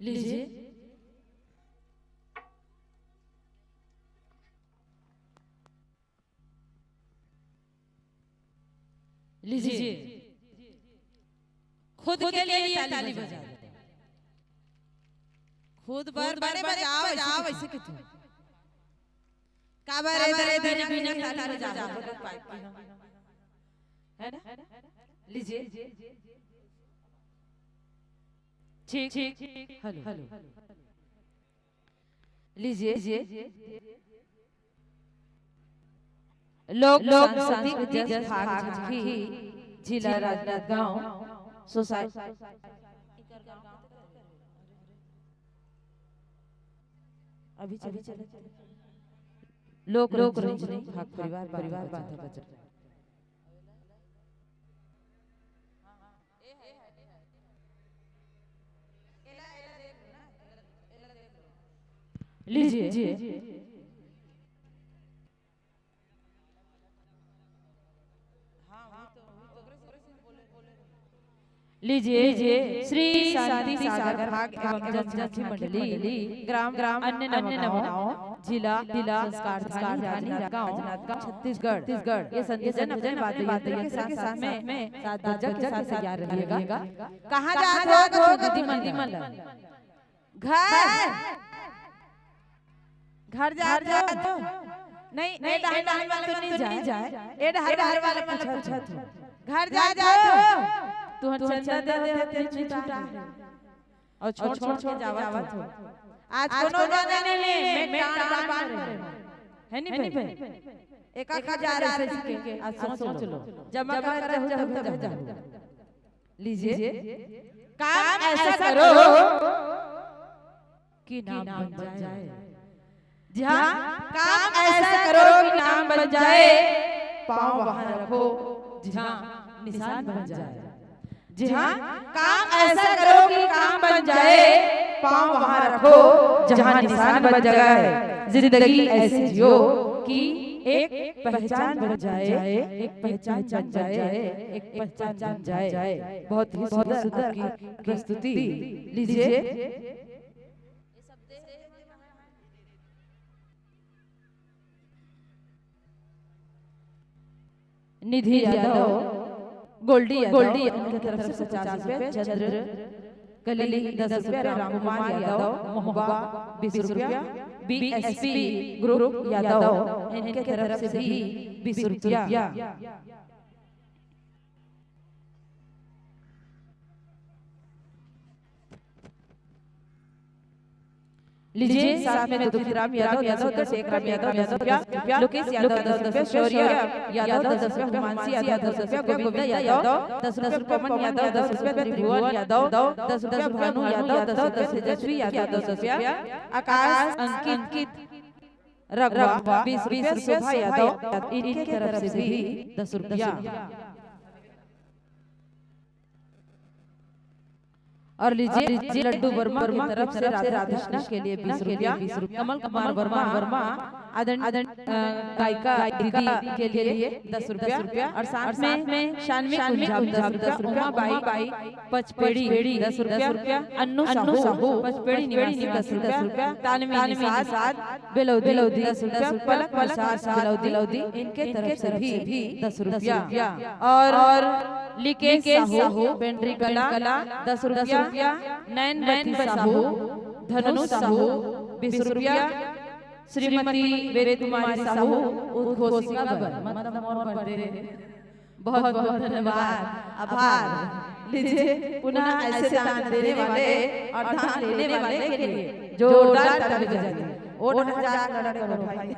लीजिए, लीजिए, खुद के लिए ताली बजाओ। खुद बर बने बजाओ, ऐसे किथे। काबर ए दरे बिना ताली बजाबो, है ना? लीजिए। ठीक, ठीक, हेलो, हेलो। लीजिए। लोक सांस्कृतिक जस भाग झांकी, जिला राजनांदगांव, सोसाइटी। अभी चले, चले। लोक लोक रंजनी भाग परिवार, परिवार बांधा बजरा। लीजिए। लीजिए, श्री शांति सागर भाग एवं जन जाति मंडली, ग्राम, ग्राम अन्य नवगांव, जिला, जिला संस्कार राजनांदगांव, छत्तीसगढ़, छत्तीसगढ़। ये संदेश जन अपने वाद्य यंत्र के साथ, साथ में साज बाजा के साथ तैयार रहिएगा। कहाँ जात हो, दीदी मन? घर, घर जा, जा तो। नहीं, नहीं, ए डहर, डहर वाला तो नहीं जाए। ए डहर, डहर वाला पूछत हो। घर जा, जा तो। तुहर चंदा दे दे, तेल छुटा। और छोड़, छोड़ के जावत हो। आज कोनो जाने नहीं ले, मैं टांड बांध करे। है नहीं भाई? एक एक हजार ऐसे के, आज सोच लो। जमा कर, जब, जब, जब, जब। लीजिए, काम ऐसा करो कि नाम बन जाए। जी हाँ, काम ऐसा करो कि नाम बन जाए, पाँव वहां रखो जहाँ निशान बन जाए। जी हाँ, काम ऐसा करो कि काम बन जाए, पाँव वहां रखो जहाँ निशान बन जाए। जिंदगी ऐसी जियो कि एक पहचान बन जाए, एक पहचान बन जाए, एक पहचान बन जाए। बहुत ही सुंदर, सुंदर आपकी प्रस्तुति। लीजिए। निधि यादव, गोल्डी यादव, इनके तरफ से पचास रुपये, चंद्र कली दस रुपये, रामकुमार यादव, महुआ बीस रुपया, बीएसपी ग्रुप यादव, इनके तरफ से भी बीस रुपया। लीजिए, साथ में दुखीराम यादव, दस रुपया, टेकराम यादव, दस रुपया, लोकेश यादव, दस रुपया, शौर्य यादव, दस रुपया, हिमांशी यादव, दस रुपया, गोविंदा यादव, दस रुपया, पवन यादव, दस रुपया, त्रिभुवन यादव, दस रुपया, भानु यादव, दस रुपया, तेजस्वी यादव, दस रुपया, आकाश, अंकित, रघवा, बीस रुपया, शोभा यादव, इनके तरफ से भी दस रुपया। और लीजिए, लीजिए, लड्डू वर्मा की तरफ से राधा कृष्णा के लिए बीस रुपया, कमल कुमार वर्मा, वर्मा, आदरण-, आदरण-, अ, गायिका दीदी के लिए दस रुपया और साथ में शानवी कुंजाम दस रुपया, उमा बाई पचपेड़ी दस रुपया, अन्नू साहू पचपेड़ी निवासी दस रुपया, तानवी निषाद बेलौदी दस रुपया, पलक प्रसाद बेलौदी इनके तरफ से भी दस रुपया और लिकेश साहू पेंड्री कला दस रुपया, नैन बती साहू, धनु साहू बीस रुपया, श्रीमती वेद कुमारी साहू उद्घोषिका बर, मतलब मोर birthday, बहुत बहुत धन्यवाद, आभार। लीजिए, पुनः ऐसे दान देने वाले और दान लेने वाले के लिए जोरदार ताली बजाइए। वोट हजार लड़ा करो भाई।